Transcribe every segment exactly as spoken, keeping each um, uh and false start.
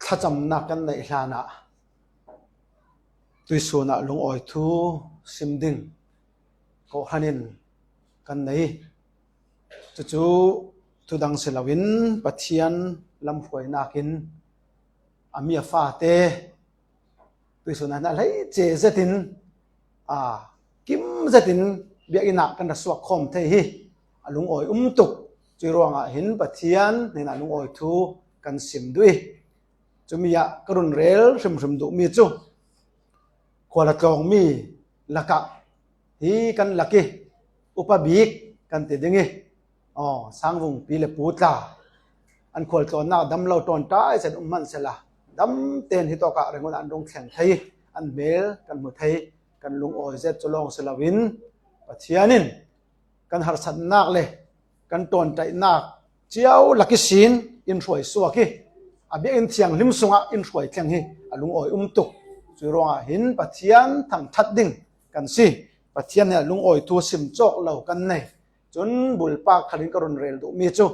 Thlacamnak kan neih hlanah tuisun ah lungawi thu sim ding kawhhran in kan nei. Cucu thudang si loin Pathian lamhruainakin a mi a fate tuisun ah hleice zetin, a, kim zetin biakinn ah kan ra suak khawm thei hi. A lungawi um tuk. Cui ruangah hin Pathian hnenah lungawi thu kan sim duh i, cumi ah ka run rel hrimhrim duhmi cu khual a tlawngmi lakah hi kan lak i, upa bik kan ti ding i, aw, Sangvung pi le pu tla an khualtlawnnak dam lo ṭawnṭai zet um hmanh sehla, dam tein hitawk ah Rangoon ah an rung thleng thei i, an hmel kan hmu thei, kan lungawi zet cu lawng si loin Pathian in kan harsatnak le kan ṭawnṭaihnak cio lak ihsin in hruai suak i, a biakinn thianghlim sungah in hruai thleng hi a lungawi um tuk. Cui ruangah hin Pathian thangṭhat ding kan si. Pathian hnenah lungawi thu sim cawk lo kan nei. Cun bulpak khalin ka run rel duhmi cu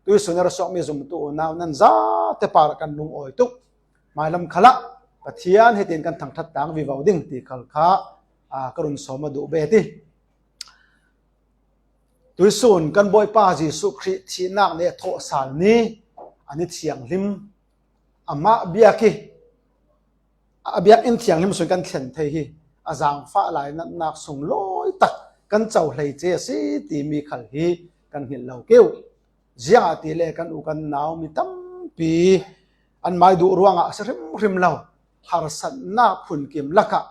tuisun i ra suakmi zumtu unau nan zate par kan lungawi tuk. Hmailam khalah Pathian hitin kan thangṭhat tang vivo ding ti khal kha, aa, ka run sawm a duh bet i, tuisun kan Bawipa Jesuh Khrih thihnak ni a thawhsal ni, a ni thianghlim, amah biak i, a biakinn thianghlim sung kan thlen thei hi. A zaangfah lainatnak sunglawi tak kan cohleice a si timi khal hi kan hngilh lo keuh. Ziangahtile kan u kan nau mi tampi an mai duh ruangah a si hrimhrim lo, harsatnak phunkim lakah,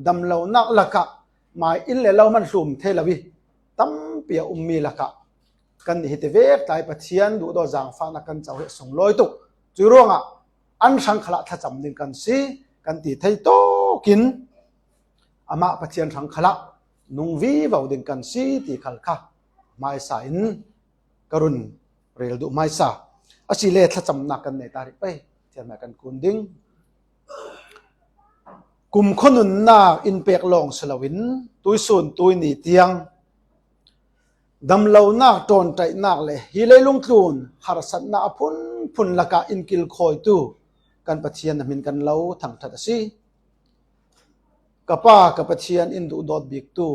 damlonak lakah, mai inn le lo hman hlum thei lo i tampi a ummi lakah kan nih hi ti vek tlai Pathian duhdawt zaangfahnak kan co hi a sunglawi tuk. Cui ruangah an hrang khalah thlacam ding kan si kan ti thei tawkin amah Pathian hrang khalah nung vivo ding kan si ti khal kha hmaisa in ka run rel duh hmaisa. Asile thlacamnak kan nei ta rih pei, thianmai kan kun ding. Kumkhua nunnak in pek lawng si loin tuisun tuini tiang damlonak, ṭawnṭaihnak le hi leilung tlun harsatnak a phunphun lakah in kilkhawitu kan Pathian na hmin kan lo thangṭhat a si. Ka Pa, ka Pathian in duhdawt biktu,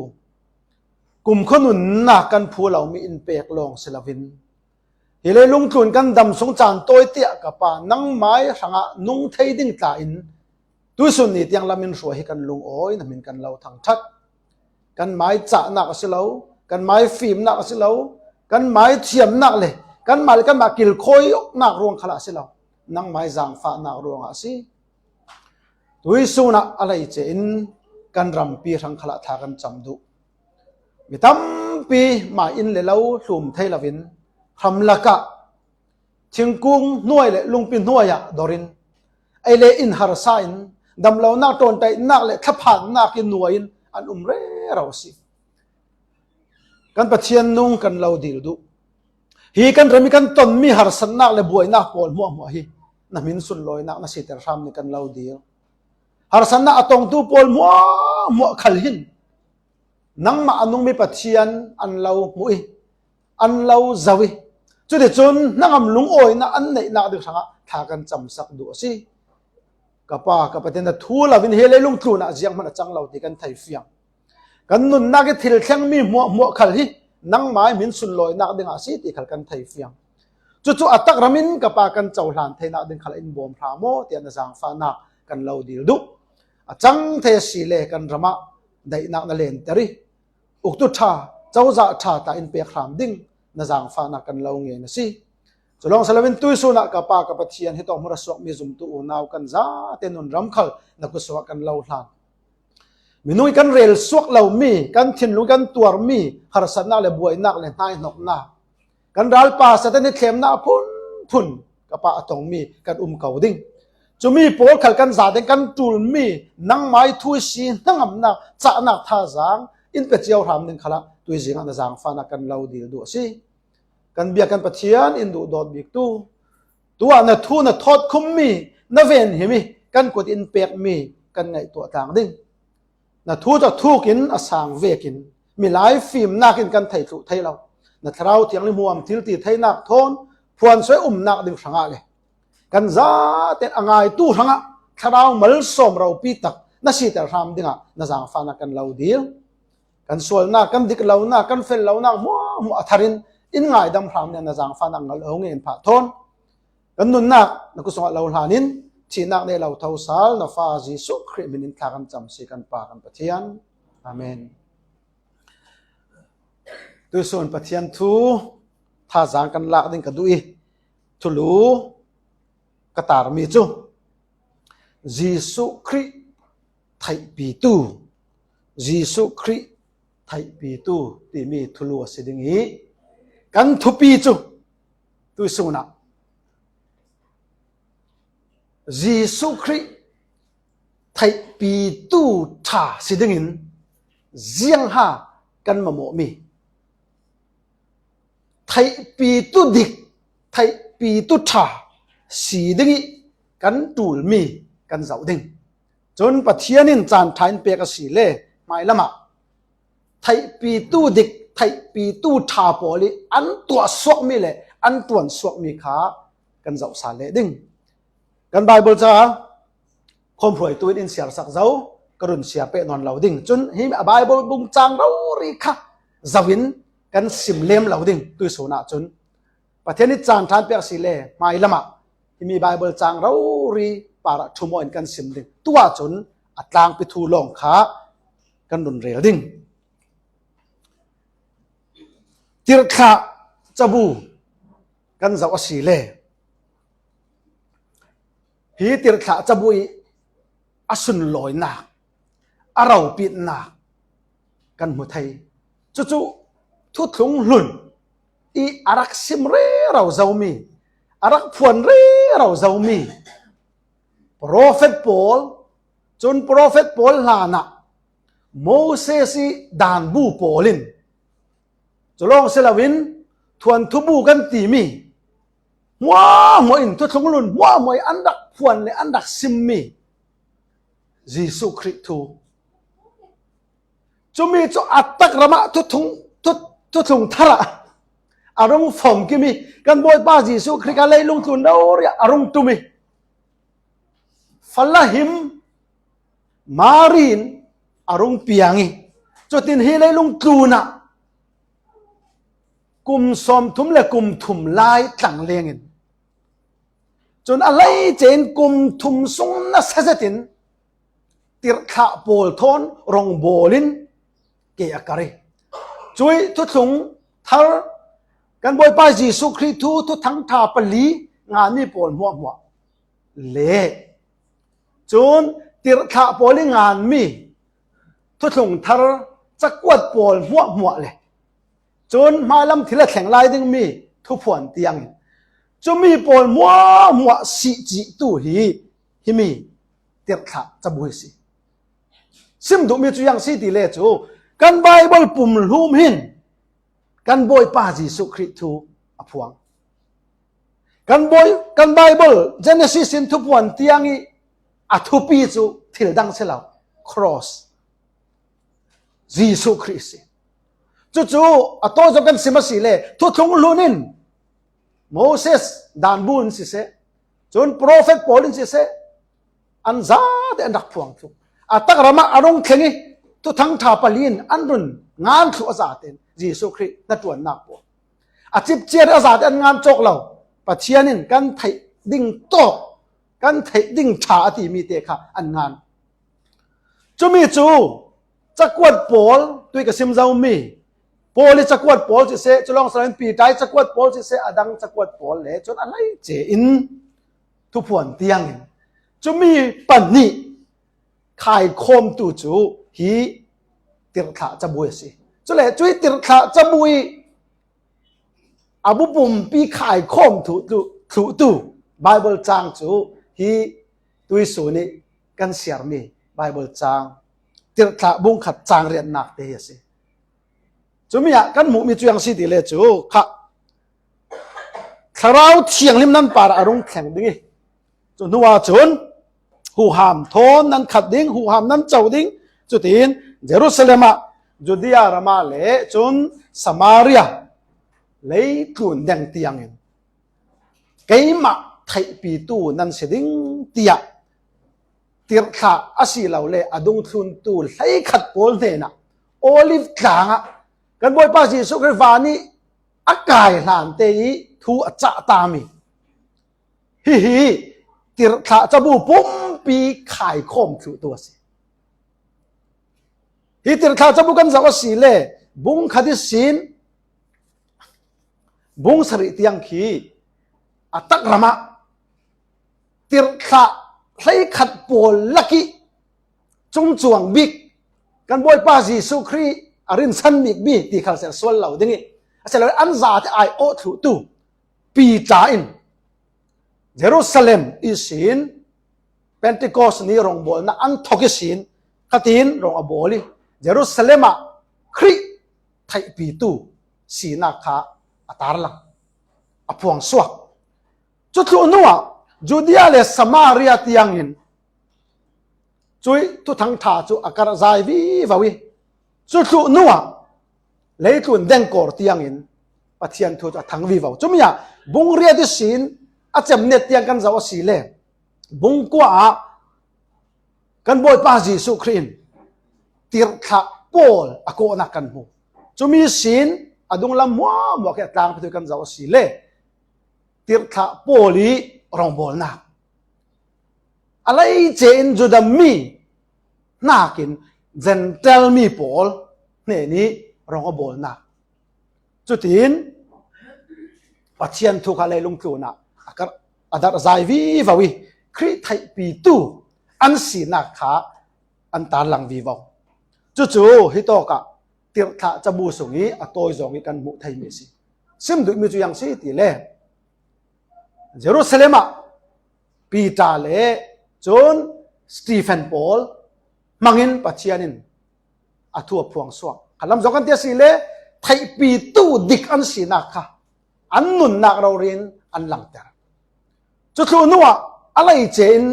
kumkhua nunnak kan phu lomi in pek lawng si loin hi leilung tlun kan dam sung caan tawi tiah ka Pa, nangmai hrangah nung thei ding tla in tuisun ni tiang lam in hruai hi kan lungawi, na hmin kan lo thangṭhat. Kan mai cahnak a si lo, kan mai fimnak a si lo, kan mai thiamnak le kanmah le kanmah kilkhawinak ruang khalah a si lo, nangmai zaangfahnak ruangah a si. Tuisun ah a hleice in kan rampi hrang khalah thla kan cam duh. Mi tampi mai inn le lo hlum thei loin hram lakah thingkung hnuai le lungpi hnuai ah dor in, ei le in harsa in, damlonak, ṭawnṭaihnak le thlaphannak in nuai in an um rero a si. Kan Pathian nung kan lo dil duh. Hi kan ram i kan tonmi harsatnak le buainak pawl hmuahhmuah hi na hmin sunlawinak na siter hram ni kan lo dil. Harsatnak a tongtu pawl hmuahhmuah khal hin nangmah a nungmi Pathian an lo hmuh i, an lo zoh i, cuticun hnangam lungawinak an neihnak ding hrangah thla kan camsak duh a si. Ka Pa, ka Pathian, na thu loin hi leilung tlun ah zianghman a cang lo ti kan thei fiang. Kan nunnak i thil thlengmi hmuahhmuah khal hi nangmai hmin sunlawinak dingah a si ti khal kan thei fiang. Cucu a tak ram in ka Pa kan cohlan theinak ding khal in bawm hram aw tiah na zaangfahnak kan lo dil duh. A cang thei a si le kan ramah daihnak na lenter i uktu ṭha, cozah ṭha tla in pek hram ding na zaangfahnak kan lo ngen a si. Cu lawng si loin tuisun ah ka Pa, ka Pathian, hitawk hmur a suakmi zumtu unau kan zate nunram khal na kutsuah kan lo hlan. Minung i kan rel suak lomi, kan thinlung i kan tuarmi harsatnak le buainak le hnaihnoknak, kan ralpa Satan i thlemnak phunphun ka Pa a tongmi kan um ko ding. Cumi pawl khal kan zate kan ṭulmi nangmai thu i si hnangamnak, cahnak thazaang in pe cio hram ding khalah tuizing ah na zaangfahnak kan lo dil duh a si. Kan bia kan Pathian in duhdawt biktu, tu ah na thu na thawt khummi, na venhim i kan kut in pekmi kan ngaihtuah tlang ding. Na thu cu thuk in a sang vekin milai fimnak in kan thei thluh thei lo. na Thlarau Thianghlim huam thil ti theinak thawn phuansuai umnak ding hrangah le kan zaten a ngaitu hrangah Thlarau malsawm ropi tak na siter hram dingah na zaangfahnak kan lo dil. Kan sualnak, kan dik lonak, kan fel lonak hmuahhmuah a tharin in ngaidam hram dingah na zaangfahnak ngal ho ngen phah thawn. Kan nunnak na kut sungah lo hlanin thihnak nei lo thosal na fa Jesuh Khrih hminin thla kan cam si kan Pa kan Pathian. Amen. Tuisun Pathian thu thazaang kan lak ding ka duh i thulu ka tarmi cu Jesuh Khrih theihpitu, Jesuh Khrih theihpitu timi thulu a si ding i kan thupi cu tuisun ah Jesuh Khrih theihpitu ṭha si dingin ziangha kan mamawhmi, theihpitu dik, theihpitu ṭha si ding i kan ṭulmi kan zoh ding. Cun Pathian in caan ṭha in pek a si le hmailam ah theihpitu dik, theihpitu ṭha pawl i an tuahsuakmi le an ṭuansuakmi kha kan zoh sal leh ding. Kan Bible ca khawmhruaitu in in siarsak zo, ka run siar peh nawn lo ding. Cun hi a Bible bung cang rori kha zoh in kan sim lem lo ding. Tuisun ah cun Pathian i caan ṭha in pek a si le hmailam ah himi Bible cang rori parah ṭhum aw in kan sim ding. Tu ah cun a tlangpi thu lawng kha kan run rel ding. Tirhthlah cabu kan zoh a si le hi tirhthlah cabu i a sunlawinak, a ropitnak kan hmu thei. Cucu thuthlung hlun i a rak sim rero zomi, a rak phuan rero zomi profet pawl, cun profet pawl hlanah Moses i danbu pawl in, cu lawng si loin thuanthubu kan timi hmuahhmuah in, thuthlung hlun hmuahhmuah i an rak phuan le an rak simmi Jesuh Khrih thu. Cumi cu a tak ramah thuthung, thu, thuthlung tharah a rung fomkim i kan Bawipa Jesuh Khrih kha leilung tlun rori ah a rung ṭum i fala him Mari in a rung piang i cutin hi leilung tlun ah kum sawmthum le kum thum lai tlang lengin cun a leice in kum thum sung nasa zetin tirhthlah pawl thawn rongbawl in ke a kar i cuih thuthlung thar kan Bawipa Jesuh Khrih thu Thuthang ṭha pali nganmi pawl hmuahhmuah le cun tirhthlah pawl i nganmi thuthlung thar cakuat pawl hmuahhmuah le cun hmailam thil a thleng lai dingmi thuphuan tiangin cumi pawl hmuahhmuah sihcihtu hi himi tirhthlah cabu hi si. Sim duhmi cu ziang si ti le cu kan Bible pumhlum hin kan Bawipa Jesuh Khrih thu a phuang. Kan Bawi, kan Bible Genesis in thuphuan tiang i a thupi cu thil dang si lo, cross, Jesuh Khrih si. Cucu a tawi zong kan sim a si le thuthlung hlun in Moses danbu in siseh, cun profet pawl in siseh, an zate an rak phuang thluh. A tak ramah a rung thleng i Thuthang ṭha pali in an run ngan thluh a zate in Jesuh Khrih hnaṭuannak pawl a cipciar i a zate an ngan cawk lo. Pathian in kan theih ding tawk, kan theih ding ṭha a timi te kha an ngan. Cumi cu cakuat pawl, tui ka sim zomi Paul i cakuat pawl siseh, cu lawng si loin Peter i cakuat pawl siseh, a dang cakuat pawl le cun a hleice in thuphuan tiangin cumi pahnih khaikhawmtu cu hi tirhthlah cabu a si. Cule cuih tirhthlah cabu i a bu pumpi khaikhawm thu, thu, thluhtu Bible cang cu hi tuisun i kan siarmi Bible cang, tirhthlah bung khat cang riatnak te hi a si. Cumi ah kan hmuhmi cu ziang si ti le cu kha Thlarau Thianghlim nan parah a rung thleng ding i cu hnuah cun huham thawn nan khat ding, huham nan co ding. Cutin Jerusalem ah, Judea ram ah le cun Samaria leitlun deng tiangin keimah theihpitu nan si ding, tiah tirhthlah a si lo le a dungthluntu hleikhat pawl hnenah Olive tlangah kan Bawipa Jesuh Khrih van ih a kai hlante ih thu a cahta mi hihi tirhthlah cabu pumpi khaikhawm thluhtu a si. Hi tirhthlah cabu kan zoh a si le bung khat ihsin bung sarih tiang khi a takramah tirhthlah hleikhat pawl lakih cungcuang bik kan Bawipa Jesuh Khrih a rinsan bik mi ti khal seh sual lo ding ih a si lo an zate ai awh thluhtu Peter in Jerusalem ihsin Pentecost ni rongbawlna an thok ihsin khatin rong a bawl ih Jerusalem ah Khrih theihpitu sinak kha a tarlang, a phuangsuak. Cu thluh hnuah Judea le Samaria tiangin cuih thuthangṭha cu a karhzai vivo ih cu thluh hnuah leitlun dengkawr tiangin Pathian thu cu a thang vivo. Cumi ah bung riat ihsin a cemnet tiang kan zoh a si le bung kua ah kan Bawipa Jesuh Khrih in tirhthlah pawl a kawhnak kan hmu. Cumi sin a dunglam hmuahhmuah khi a tlangpi thu kan zoh a si le tirhthlah pawl ih rongbawlnak a leice in Judah mi hnakin Gentile mi pawl hnenih rong a bawlnak. Cutin Pathian thu kha leilung tlunah a kar, a darhzai vivo ih Khrih theihpitu an sinak kha an tarlang vivo. Cucu hitawkah tirhthlah cabu sungih a tawizawng ih kan hmuh theimi a si. Sim duhmi cu ziang si ti le Jerusalem ah Peter le cun Stephen pawl hmangin Pathian in a thu a phuangsuak. Khalam zong kan ti a si le theihpitu dik an sinak kha an nunnak rori in an langter. Cu thluh hnuah a leice in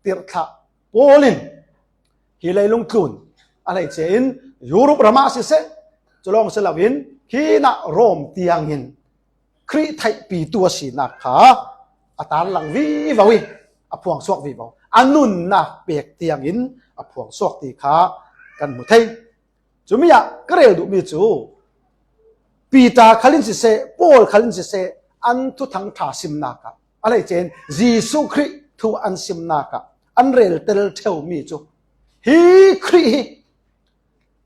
tirhthlah pawl in hi leilung tlun a leice in Europe ramah siseh, cu lawng si loin khinah Rome tiangin Khrih theihpitu a sinak kha a tarlang vivo ih a phuangsuak vivo, a nunnak pek tiangin a phuangsuak ti kha kan hmu thei. Cumi ah ka rel duhmi cu Peter khal in siseh, Paul khal in siseh, an thuthang ṭha simnak ah a leice in Jesuh Khrih thu an simnak ah an reltel ṭheumi cu hi Khrih hi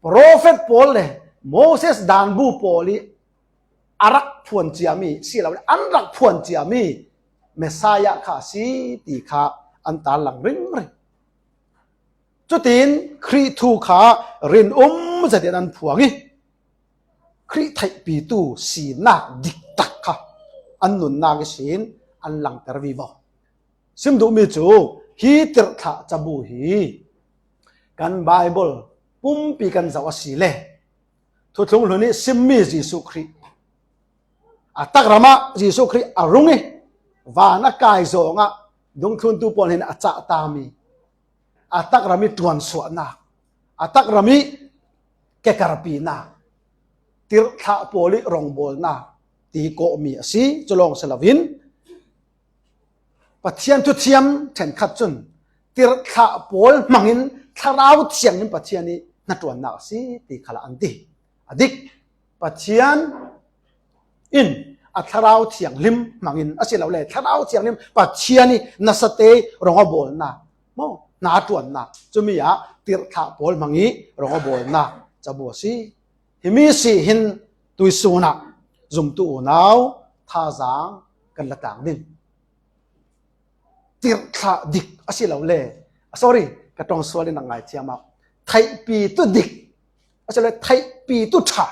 profet pawl le Moses danbu pawl ih a rak phuan ciami si lo le an rak phuan ciami Messiah kha a si ti kha an tarlang ringring. Cutin Khrih thu kha rinum zetin an phuang ih Khrih theihpitu sinak diktak kha an nunnak ihsin an langter vivo. Sim duhmi cu hi tirhthlah cabu hi kan Baibal pumpi kan zoh a si le Thuthlung Hlun ih simmi Jesuh Khrih a takramah Jesuh Khrih a rung ih van a kai zawngah dungthluntu pawl hnen a cahtami a takram ih ṭuansuahnak, a takram ih kekarpinak, tirhthlah pawl ih rongbawlnak ti kawhmi a si. Cu lawng si loin Pathian thuthiam ṭhenkhat cun tirhthlah pawl hmangin Thlarau Thianghlim Pathian ih hnaṭuannak a si ti khalah an ti. A dik. Pathian in a Thlarau Thianghlim hmangin a si lo le Thlarau Thianghlim Pathian ih nasate rong a bawlnak maw, hnaṭuannak, cumi ah tirhthlah pawl hmangih rong a bawlnak cabu a si. Himi si hin tuisun ah zumtu unau thazaang kan la tlang ding. Tirhthlah dik a si lo le, sorry, ka ṭong sual in a ngaithiam ah, theihpitu dik a si lo le theihpitu ṭha.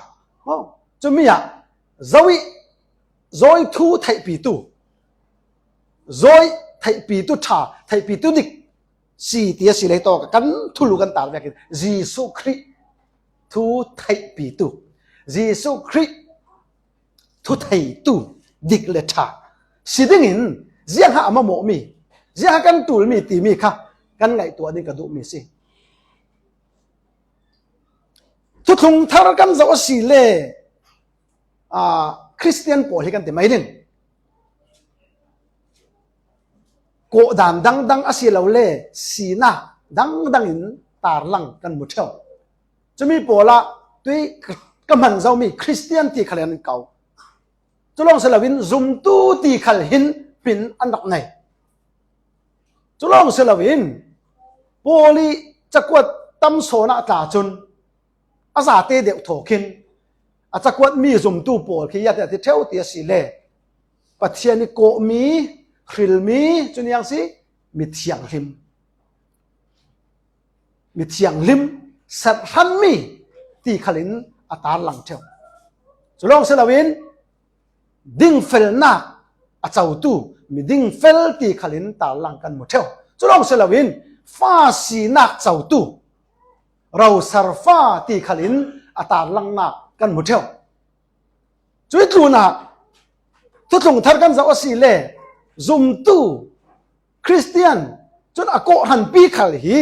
Aw, cumi ah zo ih zawi thu theihpitu, zawi theihpitu ṭha, theihpitu dik si ti a si le tawk kan thulu kan tar vekin Jesuh Khrih thu theihpitu, Jesuh Khrih thu theitu dik le ṭha si dingin ziangha a mamawhmi, ziangha kan ṭulmi timi kha kan ngaihtuah ding ka duhmi si. Thuthlung Thar kan zoh a si le, aa, Khristian pawl hi kan ti mai ding. Kawhdan dangdang a si lo le sinak dangdangin tarlang kan mu ṭheu. Cumi pawlah tui ka hman zomi Khristian ti khal in an ko. Cu lawng si loin zumtu ti khal hin hmin an rak nei. Cu lawng si loin Paul ih cakuat tam sawn ah tla cun a zate deuh thaw khin a cakuatmi zumtu pawl khi a ti ṭheu ti a si le Pathian ih kawhmi, hrilmi, cu niang si, mithianghlim. Mithianghlim, serhranmi ti khal in a tarlang ṭheu. Cu lawng si loin dingfelnak a cotu midingfel ti khal in tarlang kan mu ṭheu. Cu lawng si loin fa sinak cotu rosarfa ti khal in a tarlangnak kan mu ṭheu. Cuih tlunah thuthlung thar kan zoh a si le zumtu Khristian cun a kawhhranpi khal hi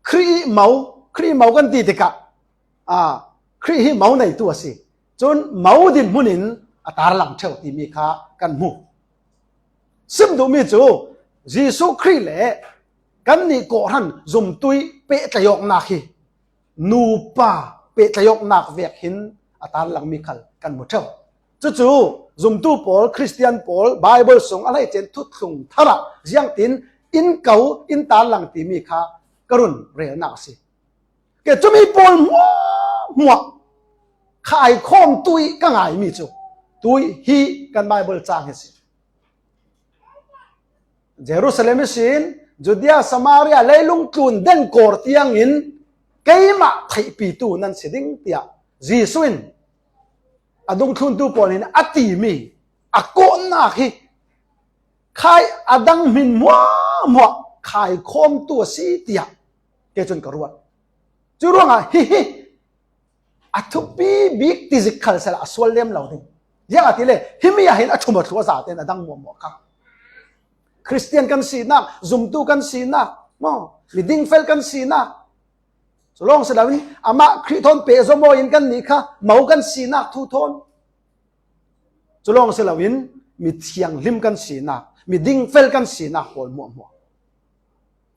Khrih ih mo, Khrih ih mo kan ti tikah, aa, Khrih hi mo neitu a si. Cun mo dinhmun in a tarlang ṭheu timi kha kan hmu. Sim duhmi cu Jesuh Khrih le kannih kawhhran zumtu ih pehtlaih awknak hi nupa pehtlaih awknak vek hin a tarlangmi khal kan mu ṭheu. Cucu zumtu pawl, Khristian pawl, Baibal sung a hleice in thuthlung thar ah ziangtin in ko, in tarlang timi kha ka run relnak a si. Kei cumi pawl hmuahhmuah khaikhawm tuih ka ngaimi cu tuih hi kan Baibal cang hi a si. Jerusalem ihsin Judea, Samaria, leilung tlun dengkawr tiangin keimah theihpitu nan si ding, tiah Jesuh in a dungthluntu pawl in a timi a kawhnak hi khai a dang hmin hmuahhmuah khaikhawmtu a si, tiah kei cun ka ruat. Cu ruangah hihi a thupi bik ti zik khal sehla a sual lem lo ding. Ziangahtile himi ah hin a ṭhum a thlu a zate in a dang hmuahhmuah kha. Khristian kan sinak, zumtu kan sinak, maw, midingfel kan sinak, cu lawng si loin amah Khrih thawn pehzom aw in kannih kha mo kan sinak thu thawn. Cu lawng si loin mithianghlim kan sinak, midingfel kan sinak pawl hmuahhmuah.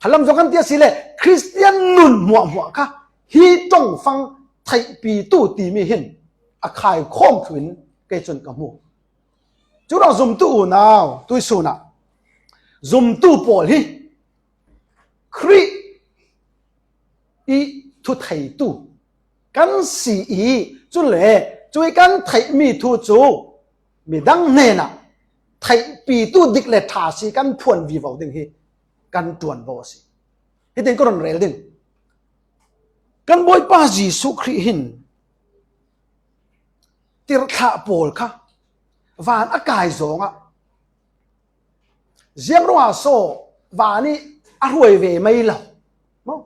Khalam zong kan ti a si le Khristian nun hmuahhmuah kha hi ṭongfang theihpitu timi hin a khaikhawm thluin kei cun ka hmu. Curuangah zumtu unau tuihsun ah zumtu pawl hi Khrih ih thutheitu kan si ih, cule cuih kan theihmi thu cu midang hnenah theihpitu dik le ṭha si kan phuan vivo ding hi kan ṭuanvo a si. Hitin ka run rel ding. Kan Bawipa Jesuh Khrih hin tirhthlah pawl kha van a kai zawngah ziang ruangah so van ih a hruai ve mai lo. Maw?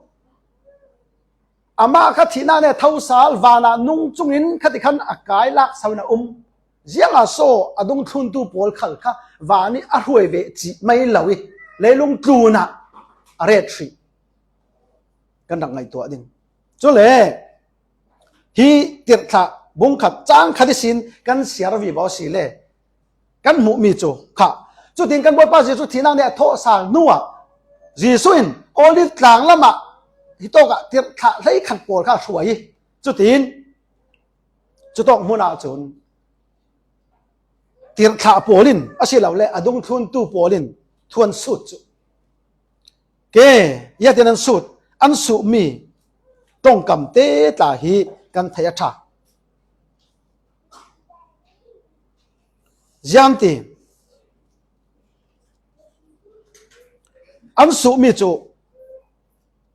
Amah kha thihnak nih a thosal, vanah nung cungin khatikhan a kai lak so in a um. Ziangah so a dungthluntu pawl khal kha van ih a hruai ve cih mai lo ih leilung tlunah a ret hrih kan rak ngaihtuah ding. Cule hi tirhthlah bungkhat cangkhat ihsin kan siar vivo a si le kan hmuhmi cu kha. Cutin kan Bawipa Jesuh thihnak nih a thawhsal hnuah Jesuh in Olive tlang lamah hitawkah tirhthlah hleikhat pawl kha a hruai ih cutin cutawk hmunah cun tirhthlah pawl in a si lo le a dungthluntu pawl in thu an sut cu. Ke, ziatin an sut, an suhmi ṭongkam te tla hi kan theih a ṭha. Ziangti an suhmi cu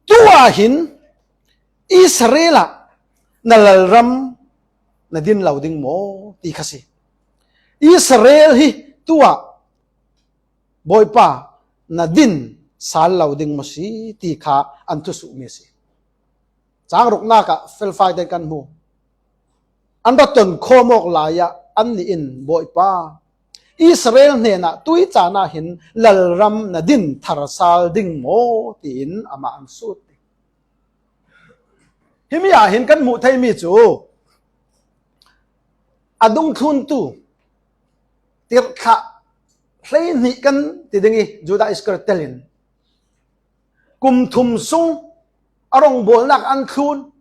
tuah hin Israel ah na lalram na din lo ding maw ti kha si. Israel hi tuah Bawipa na din sal lo ding maw si ti kha an thusuhmi a si. Cang ruknak ah felfai tein kan hmu. An ra ton khawm awk lai ah annih in Bawipa Israel hnenah tui caan ah hin lalram na din thar sal ding maw tiin amah an sut. Himi ah hin kan hmuh theimi cu A dungthluntu tirhthlah hleihnih kan ti ding hi, Judah Iskariot telin kum thum sung a rawngbawlnak an thlun.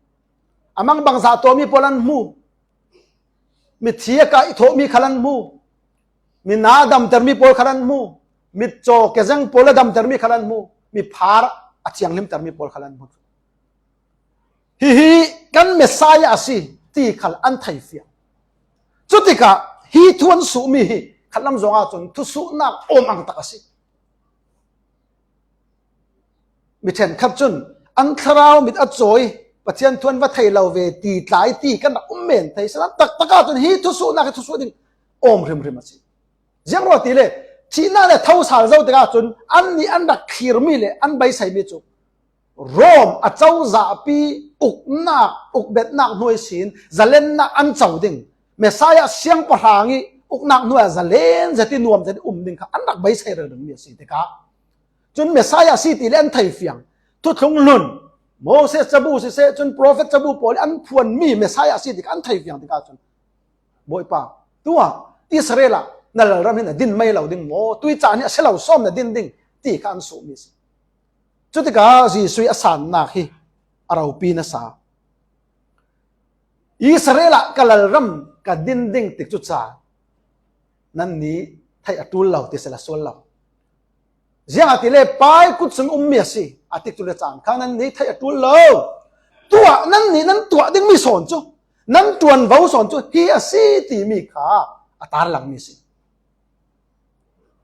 A mangbangza tawmi pawl an hmu. Mithi a kaihthawhmi khal an hmu. Mina damtermi pawl khal an hmu. Mitcaw kezeng pawl a damtermi khal an hmu. Miphar a thianghlimtermi pawl khal an hmu. Hihi kan Messiah a si ti khal an theifiang. Cutikah hi thu an suhmi hi khatlam zawngah cun thusuhnak awm ang tak a si. Mi ṭhenkhat cun an thlarau mit a cawi, Pathian thu an va thei lo ve ti tlai ti kan rak um men thei. Sinain taktakah cun hi thusuhnak hi thusuh ding awm hrimhrim a si. Ziangruangah tile thihnak le tho sal zo tikah cun annih an rak thlirmi le an beiseimi cu Rom a cozahpi uknak, ukbetnak hnuai sin zalennak an co ding. Messiah siangpahrang ih uknak hnuai ah zalen zet ih nuam zet ih um ding kha an rak beisei ringringmi a si tikah cun Messiah a si ti le an theifiang. Thuthlung hlun, Moses cabu siseh, cun profet cabu pawl ih an phuanmi Messiah a si tikah an theifiang tikah cun, Bawipa, tuah Israel ah na lalram hi na din mai lo ding maw? Tui caan hi a si lo sawm na din ding ti kha an suhmi a si. Cutikah Jesuh ih a sannak hi a ropi nasa. Israel ah ka lalram ka din ding tik cu ca nannih theih a ṭul lo ti sila sual lo. Ziangahtile Pa ih kut sung ummi a si a tik cu le caan kha nannih theih a ṭul lo. Tuah nannih nan tuah dingmi sawn cu, nan ṭuanvo sawn cu hi a si timi kha a tarlangmi a si.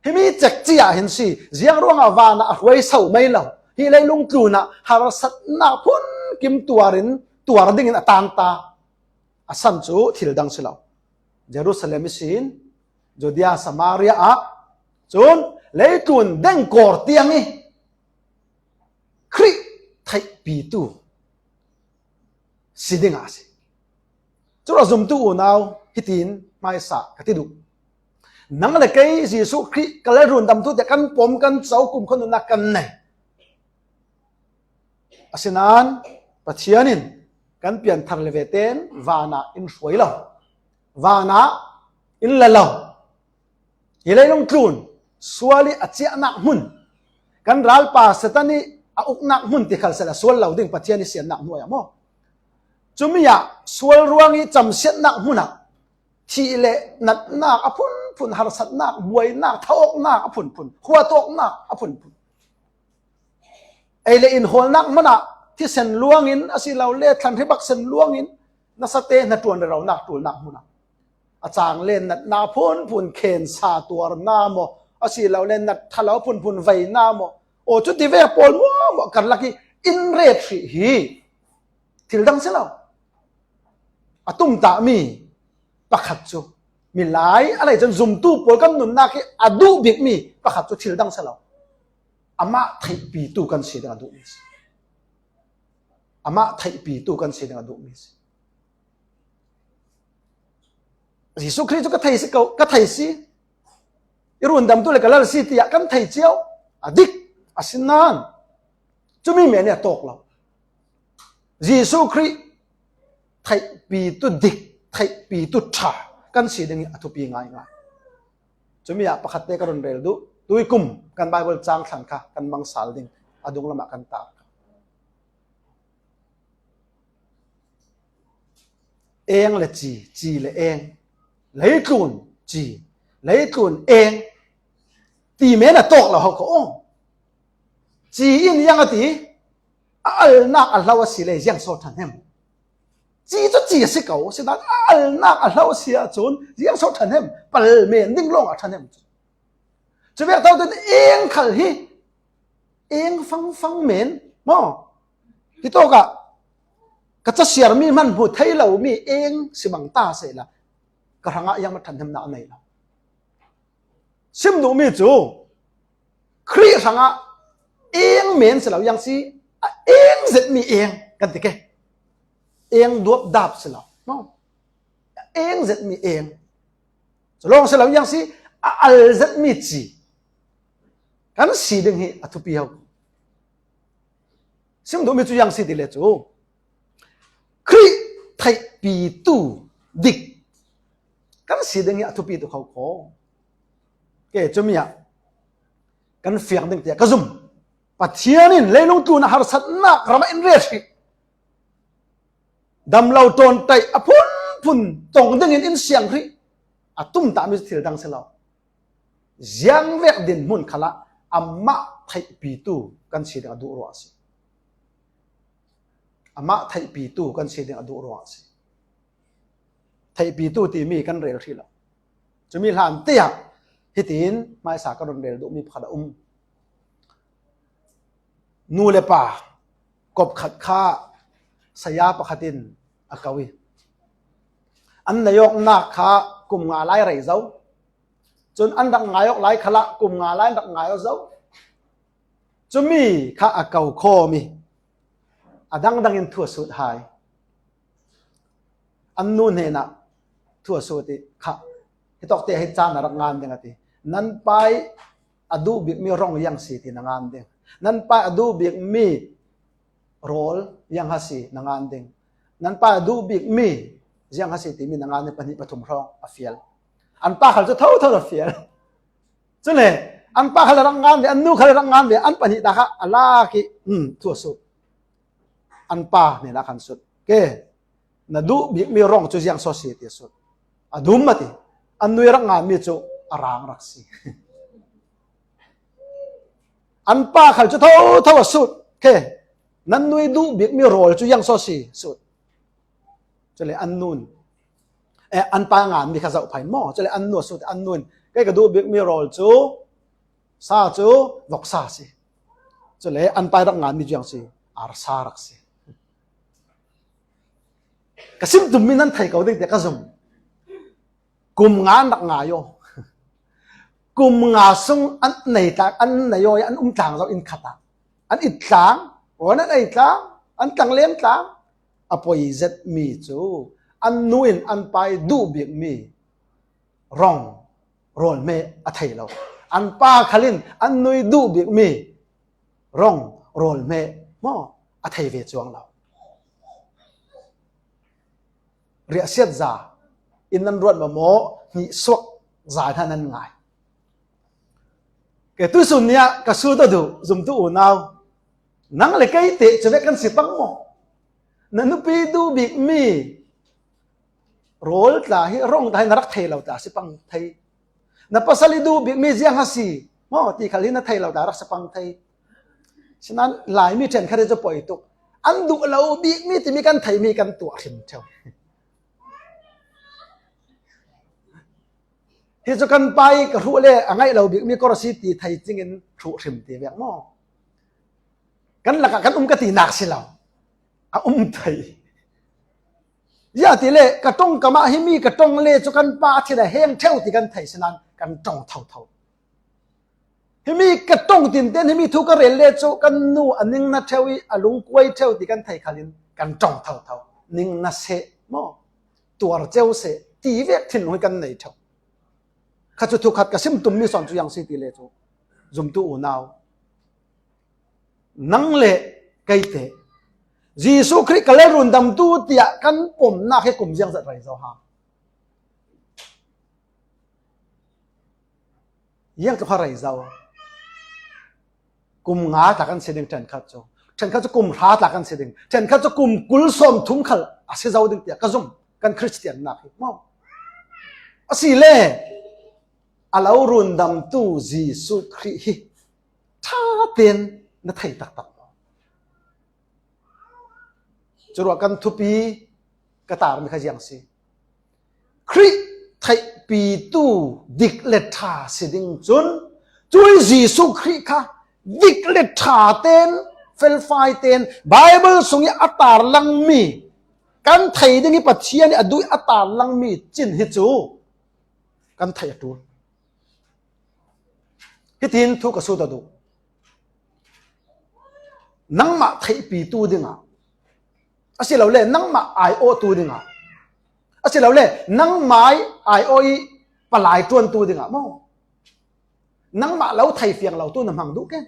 Himi cekci ah hin si, ziangruangah van ah a hruai so mai lo. Hi leilung tlun ah harsatnak phunkim tuar in, tuar dingin a tangta. A san cu thil dang si lo. Jerusalem ihsin Judea, Samaria ah cun leitlun dengkawr tiang ih Khrih theihpitu si dingah a si. Cun a zumtu unau hitin hmaisa ka ti duh. Nang le kei Jesuh Khrih ka lalrun damtu te kan pom kan co kumkhua nunnak kan nei. Asinain Pathian in kan pianthar le vetein vanah in hruai lo. Vanah in la lo. Hi leilung tlun sual ih a ciahnak hmun, kan ralpa Satan ih a uknak hmun ti khal sila sual lo ding Pathian ih siannak hnuai ah maw? Cumi ah sual ruang ih camsiatnak hmun ah thih le natnak a phunphun, harsatnak, buainak, thawknak a phunphun, khuatawknak a phunphun. Ei le in hawlnak hmun ah thisen luangin a si lo le thlanhri baksen luangin nasate hnaṭuan reronak ṭulnak hmun ah a cang le natna phunphun khensa tuarna maw, a si lo le nat ṭhalo phunphun veina maw, aw cuti vek pawl muahmuah karlak ih in ret hrih hi thil dang si lo. A tumtahmi pakhat cu milai a lei cun zumtu pawl kan nunnak ih a duh bikmi pakhat cu thil dang si lo. Amah theihpitu kan si ding a duhmi si. Amah theihpitu kan si ding a duhmi si. Jesuh Khrih cu ka thei si ko, ka thei si. I rundamtu le ka lal si tiah kan thei cio. A dik, asinain cumi men ih a tawk lo. Jesuh Khrih theihpitu dik, theihpitu ṭha kan si ding ih a thupi ngaingai. Cumi ah pakhatte ka run rel duh. Tuikum kan Baibal cang thlan kha kan mang sal ding, a dunglam ah kan tar. Eng le ci, ci le eng, leitlun ci, leitlun eng ti men a tawk lo ho ko. Ci in ziang a ti, a alnak a hlo a si le ziang so ṭhahnem? Ci cu ci a si ko, sinain a alnak a hlo a si ahcun ziang so ṭhahnem? Palmen ding lawng a ṭhahnem cu. Cuvek tawte eng khal hi eng fangfang men maw? Hitawkah ka casiarmi hman hmu thei lomi eng si bang ta sehla ka hrangah ziang maw ṭhathnemnak a nei lo. Sim duhmi cu Khrih hrangah eng men si lo, ziang si a eng zetmi eng kan ti ke. Eng duapdap si lo maw? A eng zetmi eng. Cu lawng si lo, ziang si a al zetmi ci kan si ding hi a thupi ho. Sim duhmi cu ziang si ti le cu Khrih theihpitu dik, kan si ding hi a thupi tu kho kho. Ke, cumi ah kan fiang ding tiah ka zum. Pathian in leilung tlun a harsatnak ram ah in ret hi. Damlo ṭawn taih a phunphun tong dingin in siang hrih. A tumtahmi thil dang si lo. Ziangvek dinhmun khalah amah theihpitu kan si ding a duh ruang a si. Amah theihpitu kan si ding a duh ruang a si. Theihpitu timi kan rel hrih lo. Cumi hlan tiah hitin hmaisa ka run rel duhmi pakhat a um. Nu le pa kop khat kha saya pakhat in a ko i, an nai awknak kha kum nga lai rei zo. Cun an rak ngai awk lai khalah kum nga lai an rak ngai aw zo. Cumi kha a ko khawm i a dangdang in thu a sut hai. An nu hnenah thu a sut i kha, hitawk te hi caan a rak ngan ding a ti. Nan pa i a duh bikmi rong ziang si ti na ngan ding. Nan pa i a duh bikmi rawl ziang ha si na ngan ding. Nan pa i a duh bikmi ziang ha si timi na ngan ding, pahnih pathum hrawng a fial. An pa khal cu thotho a fial. Cule an pa khal a rak ngan ve, an nu khal a rak ngan ve, an pahnih ta kha a lak i, um, thu a sut. An pa hnenah khan sut. Ke, na duh bikmi rong cu ziang so si ti a sut. A dum a ti. An nu i rak nganmi cu a rang rak si. An pa khal cu thotho a sut. Ke, nan nu i duh bikmi rawl cu ziang so si, sut. Cule an nun, eh, an pa nganmi kha zoh phain maw? Cule an nu a sut, an nun, kei ka duh bikmi rawl cu sa cu voksa a si. Cule an pa i rak nganmi cu ziang si, arsa rak si. Ka sim tummi nan thei ko ding tiah ka zum. Kum nga an rak ngai aw. Kum nga sung an nei tlang, an nei aw i an um tlang zo inn khat ah. An it tlang, rawn an ei tlang, an tlangleng tlang. A poi zetmi cu an nu in an pa i duh bikmi rong rawl hme a thei lo. An pa khal in an nu i duh bikmi rong rawl hme maw a thei ve cuang lo. Riahsiat za in nan ruat maw, maw hnihsuak za hna nan ngai. Ke tuisun ni ah ka sut aw duh, zumtu unau, nang le kei te cuvek kan si pang maw? Na nupi duh bikmi rawl tla hi, rong tla hi na rak thei lo tla si pang thei. Na pasal i duh bikmi ziang a si maw ti khal hi na thei lo tla rak si pang thei. Sinan Laimi ṭhenkhat hi cu poi tuk. An duh lo bikmi timi kan theihmi kan tuah hrim ṭheu. Hi cu kan pa i ka hruh le a ngaih lo bikmi kor a si ti thei cingin hruh hrim ti vek maw? Kan lakah kan um ka tinak si lo. A um thei. Ziah ti le ka ṭong kamah himi ka ṭong le cu kan pa a thin a heng ṭheu ti kan thei sinan kan ṭong thotho. Himi ka ṭong tinten himi thu ka rel le cu kan nu a ning na ṭheu i a lungkuai ṭheu ti kan thei khalin kan ṭong thotho. Ning na seh maw? Tuar ceu seh ti vek thinlung hi kan nei ṭheu. Kha cu thu khat ka sim tummi sawn cu ziang si ti le cu zumtu unau, nang le kei te Jesuh Khrih ka le rundamtu tiah kan pomnak hi kum ziang zat rei zo ha? Ziang tluk kha rei zo. Kum nga tla kan si ding ṭhenkhat cu. Ṭhenkhat cu kum hra tla kan si ding. Ṭhenkhat cu kum kul sawm thum khal a si zo ding tiah ka zum kan Khristiannak hi maw? Asile a lo rundamtu Jesuh Khrih hi ṭha tein na thei taktak maw? Curuah kan thupi ka tarmi kha ziang si. Khrih theihpitu dik le ṭha si ding cun cuih Jesuh Khrih kha dik le ṭha tein, felfai tein, Baibal sung i a tarlangmi, kan thei ding i Pathian i a duh i a tarlangmi cin hi cu kan theih a ṭul. Hitin thu ka sut aw duh. Nangmah theihpitu dingah, asilole nangmah aiawhtu dingah, asilole nangmah aiawh i palai ṭuantu dingah maw? Nangmah lo thei fiang lotu na hmang duh ken.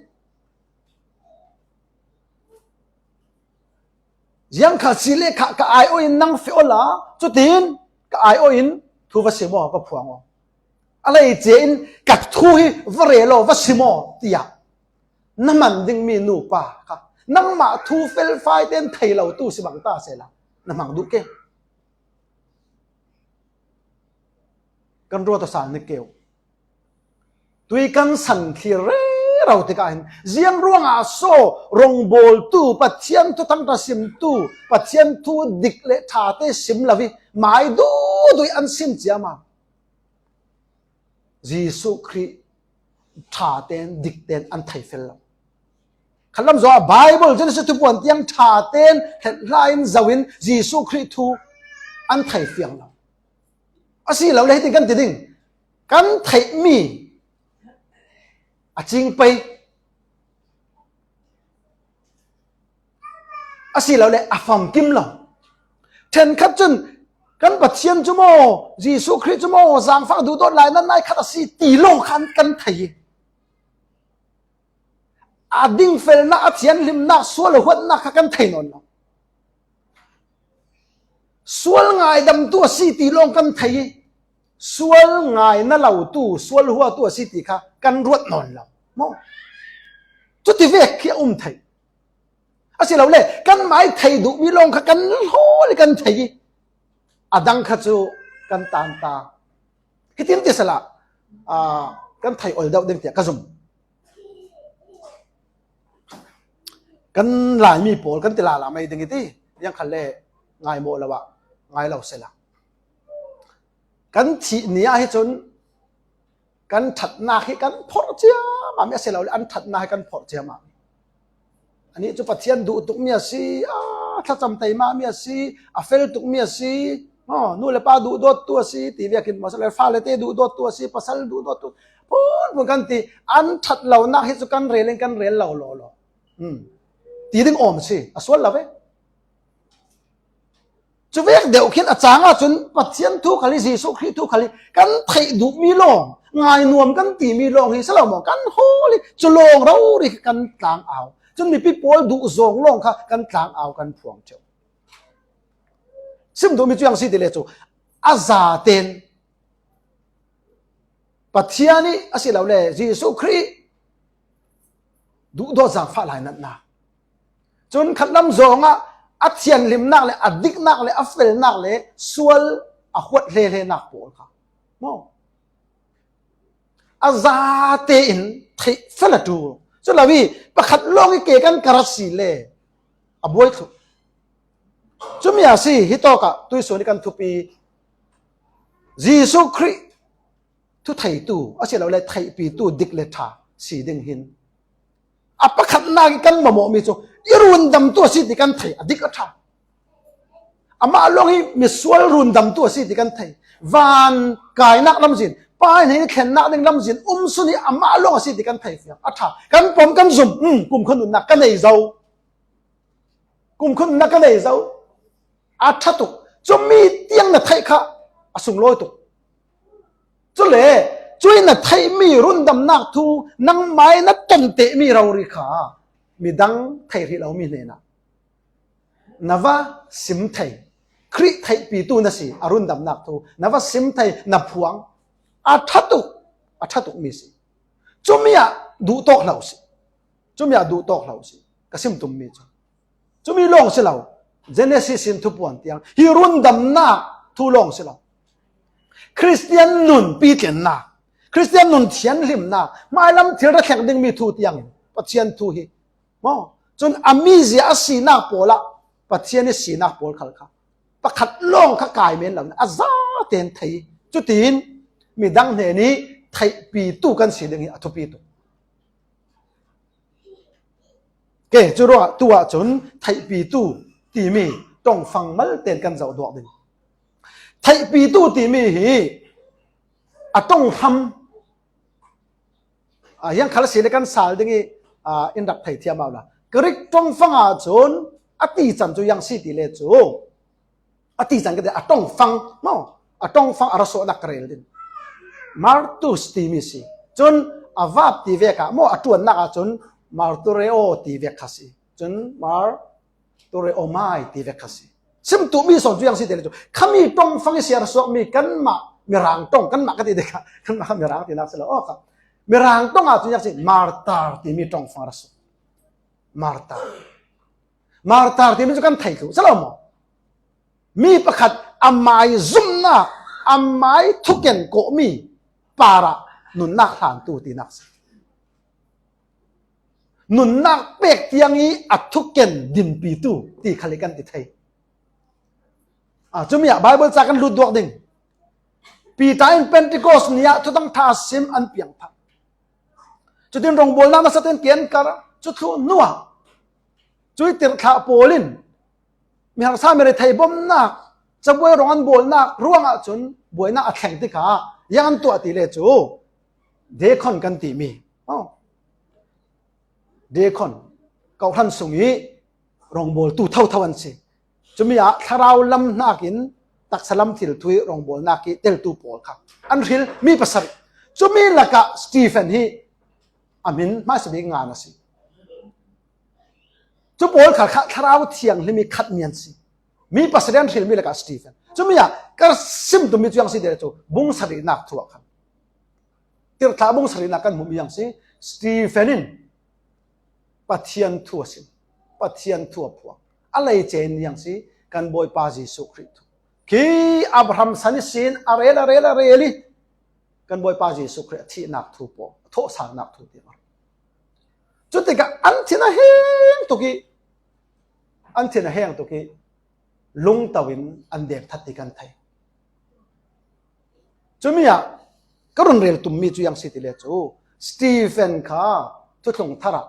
Ziang kha si le kha ka aiawh in nang feh awla, cutin ka aiawh in thu va sim aw, va phuang aw. A lei cia in ka thu hi va rel aw, va sim aw, tiah na man dingmi nupa kha nangmah thu felfai tein thei lo tu si bang ta sehla na hmang duh ke. Kan ruat aw sal ni keu. Tui kan san thlir rero tikah hin ziang ruangah so rongbawltu, Pathian thuthang ṭha simtu, Pathian thu dik le ṭhate sim lo hi mai duh duh an sim ciam a, Jesuh Khrih ṭhaten dikten an thei fel lo. Khatlam zawh a Bible Genesis thupuan tiang ṭhaten hlet hla in zoh in Jesuh Khrih thu an thei fiang lo. A si lo le hitin kan ti ding, kan theihmi a cing pei, a si lo le a famkim lo. Ṭhenkhat cun kan Pathian cu maw, Jesuh Khrih cu maw, zaangfah duhdawt lainat nai khat a si ti lawng khan kan thei hi. A dingfelnak, a thianhlimnak, sual a huatnak kha kan thei nawn lo. Sual ngaidamtu a si ti lawng kan thei hi. Sual ngai na lotu, sual huatu a si ti kha kan ruat nawn lo. Maw? Cuti vek khi a um thei. A si lo le, kan mai thei duhmi lawng kha kan hlawl i kan thei hi. A dang kha cu kan tan ta. Hitin ti sehla, aa, kan thei ol deuh ding tiah ka zum. Kan Laimi pawl kan ti lala mai ding i ti, ziang khat le ngaimawh lo ah ngai lo sehla. Kan thih ni ah hi cun kan ṭhatnak hi kan phorh ciamam mi a si lo le, an ṭhatnak hi kan phorh ciamam mi. Anih cu Pathian duh tukmi a si, a thlacam teimami a si, a fel tukmi a si, aw, nu le pa duhdawttu a si, ti vekin maw, le fale te duhdawttu a si, pasal duhdawttu, phunphun kan ti, an ṭhat lonak hi cu kan rel in kan rel lo lawlaw. Hmm. Ti ding awm a si, a sual lo ve. Cuvek deuh khin a cang ahcun Pathian thu khal hi, Jesuh Khrih thu khal hi, kan theih duhmi lawng, ngainuam kan timi lawng hi si lo maw? Kan hawl hi, cu lawng rori kan tlang au. Cun mipi pawl duh zawng lawng kha kan tlang au, kan phuang ṭheu. Sim duhmi cu ziang si ti le cu, a zaten Pathian i a si lo le Jesuh Khrih duhdawt zaangfah lainatnak. Cun khatlam zawngah a thianhlimnak le a diknak le a felnak le sual a huat hlehlenak pawl kha, maw, a zate in theih fel a ṭul. Cu lo i pakhat lawng i ke kan ka rat si le a buai thluh. Cumi a si, hi tawkah tuihsun i kan thupi Jesuh Khrih thu theitu, a si lo le theihpitu dik le ṭha si ding hin a pakhatnak i kan mamawhmi cu i rundamtu a si ti kan thei, a dik a ṭha. Amah lawng hi misual rundamtu a si ti kan thei. Van kainak lamzin, Pa hnen i thlennak ding lamzin um sun hi amah lawng a si ti kan thei fiang. A ṭha. Kan pom kan zum, um, kumkhua nunnak ka nei zo. Kumkhua nunnak ka nei zo. A ṭha tuk. Cumi tiang na theih kha a sunglawi tuk. Cule, cui na theihmi rundamnak thu nangmai na ton tehmi rori kha midang thei hrih lomi hnenah na va sim thei. Khrih theihpitu na si, a rundamnak thu na va sim thei, na phuang. A ṭha tuk, a ṭha tukmi si. Cumi ah duhtawk hlah si. Cumi ah duhtawk hlah si. Ka sim tummi cu cumi lawng si lo. Genesis in thupuan tiang hi rundamnak thu lawng si lo. Khristian nun pitlinnak, Khristian nun thianhlimnak, hmailam thil ra thleng dingmi thu tiangin Pathian thu hi, maw? Cun a mizia a sinak pawl ah Pathian i sinak pawl khal kha pakhat lawng kha kai men lo, a zaten thei. Cutin midang hnen i theihpitu kan si ding hi a thupi tuk. Ke, cu ruah, tu ahcun theihpitu timi ṭongfang malte in kan zoh duak ding. Theihpitu timi hi a ṭonghram, a, hiang khal si le kan sal ding i, a, in rak thei thiam au la. Greek ṭongfang ahcun a tican cu ziang si ti le cu, a tican ka ti, a ṭongfang, maw? A ṭongfang a ra suahnak ka rel ding. Martus timi si. Cun a verb ti vek ah, maw, a ṭuannak ahcun martureo ti vek kha si. Cun martureomai ti vek kha si. Sim tuhmi sawn cu ziang si ti le cu, khami ṭongfang i si a ra suakmi kanmah Mirang ṭong, kanmah ka ti dek a, kanmah kha Mirang tinak si lo. Aw kha. Mirang ṭong ah cun ziang si, martar timi ṭongfang a ra suak. Martar. Martar timi cu kan thei thluh si lo maw? Mi pakhat a mai zumhnak, a mai thuken kawhmi parah nunnak hlantu tinak si. Nunnak pek tiang i a thuken dinpitu ti khal i kan ti thei. Ah, cumi ah Baibal ca kan lut duak ding. Piter in Pentecost ni ah Thuthang ṭha sim an piangthar. Cutin rawngbawlnak nasa tein ke an kar, cu thluh hnuah cuih tirhthlah pawl in mi harsa mi rethei bomnak, cabuai rawng an bawlnak ruangah cun buainak a thleng tikah ziang an tuah ti le cu deacon kan timi. Oh. Deacon, kawhhran sung i rawngbawltu thotho an si. Cumi ah thlarau lam hnakin taksa lam thil thu i rawngbawlnak i teltu pawl kha an hril, mi pasarih. Cumi lakah Stephen hi a hmin hmaisa bik ngan a si. Cu pawl khal kha Thlarau Thianghlim i khatmi an si. Mi pasarih an hrilmi lakah Stephen. Cumi ah ka sim tummi cu ziang si ti le cu bung sarihnak thu ah khan, tirhthlah bung sarihnak kan hmuhmi ziang si. Stephen in Pathian thu a sim, Pathian thu a phuang. A lei cen ziang si, kan Bawipa Jesuh Khrih thu. Khi Abraham san ihsin a rel, a rel, a rel i kan Bawipa Jesuh Khrih a thihnak thu pawl, a thawhsalnak thu tiang a rel. Cutikah an thin a heng tuk i, an thin a heng tuk i, lungto in an dengthat ti kan thei. Cumi ah ka run rel tummi cu ziang si ti le cu, Stephen kha Thuthlung Thar ah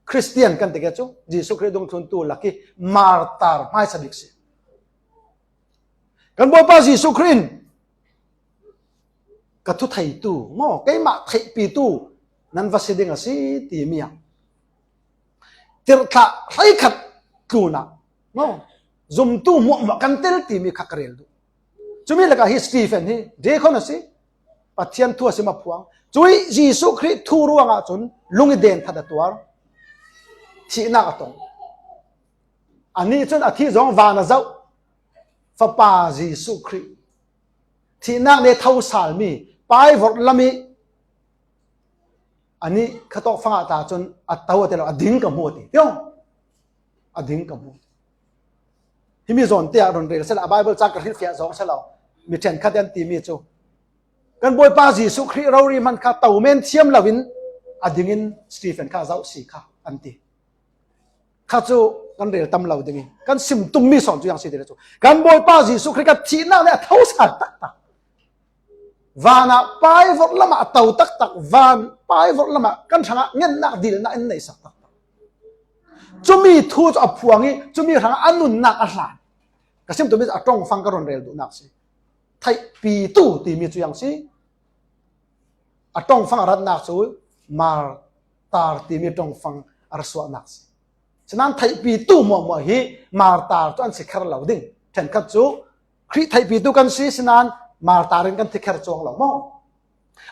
Khristian kan ti ke cu, Jesuh Khrih dungthluntu lak i martar hmaisa bik si. Kan Bawipa Jesuh Khrih in ka thutheitu maw, keimah theihpitu nan va si ding a si timi ah tirhthlah hleikhat tlunah maw, zumtu hmuahhmuah kan tel timi kha ka rel duh. Cumi lakah hi Stephen hi deacon a si, Pathian thu a sim a phuang. Cuih Jesuh Khrih thu ruangah cun lung i dengthat a tuar, thihnak a tong. Anih cun a thih zong van a zoh. Fapa Jesuh Khrih thihnak nih a thosalmi, paivorh lam i anih khatawk fangah ta cun a to a ti lo, a ding ka hmu a ti. Tio? A ding ka hmu. Himi zawn te ah run rel sehla, a Baibal ca ka hrilhfiah zong sehla, mi ṭhenkhat an timi cu kan Bawipa Jesuh Khrih rori hman kha to men thiam loin a dingin Stephen kha a zoh si kha an ti. Kha cu kan rel tam lo ding i, kan sim tummi sawn cu ziang si ti le cu, kan Bawipa Jesuh Khrih kha thihnak nih a thosal taktak, van ah paivorh lamah a to taktak, van paivorh lamah kan hrangah ngennak dilnak in neihsak taktak. Cumi thu cu a phuang i cumi hrangah a nunnak a hlan. Ka sim tummi cu a ṭongfang ka run rel duhnak si. Theihpitu timi cu ziang si. A ṭongfang a ratnak cu martar timi ṭongfang a ra suahnak si. Sinan theihpitu hmuahhmuah hi martar cu an si kher lo ding. Ṭhenkhat cu Khrih theihpitu kan si, sinan martar in kan thi kher cuang lo maw?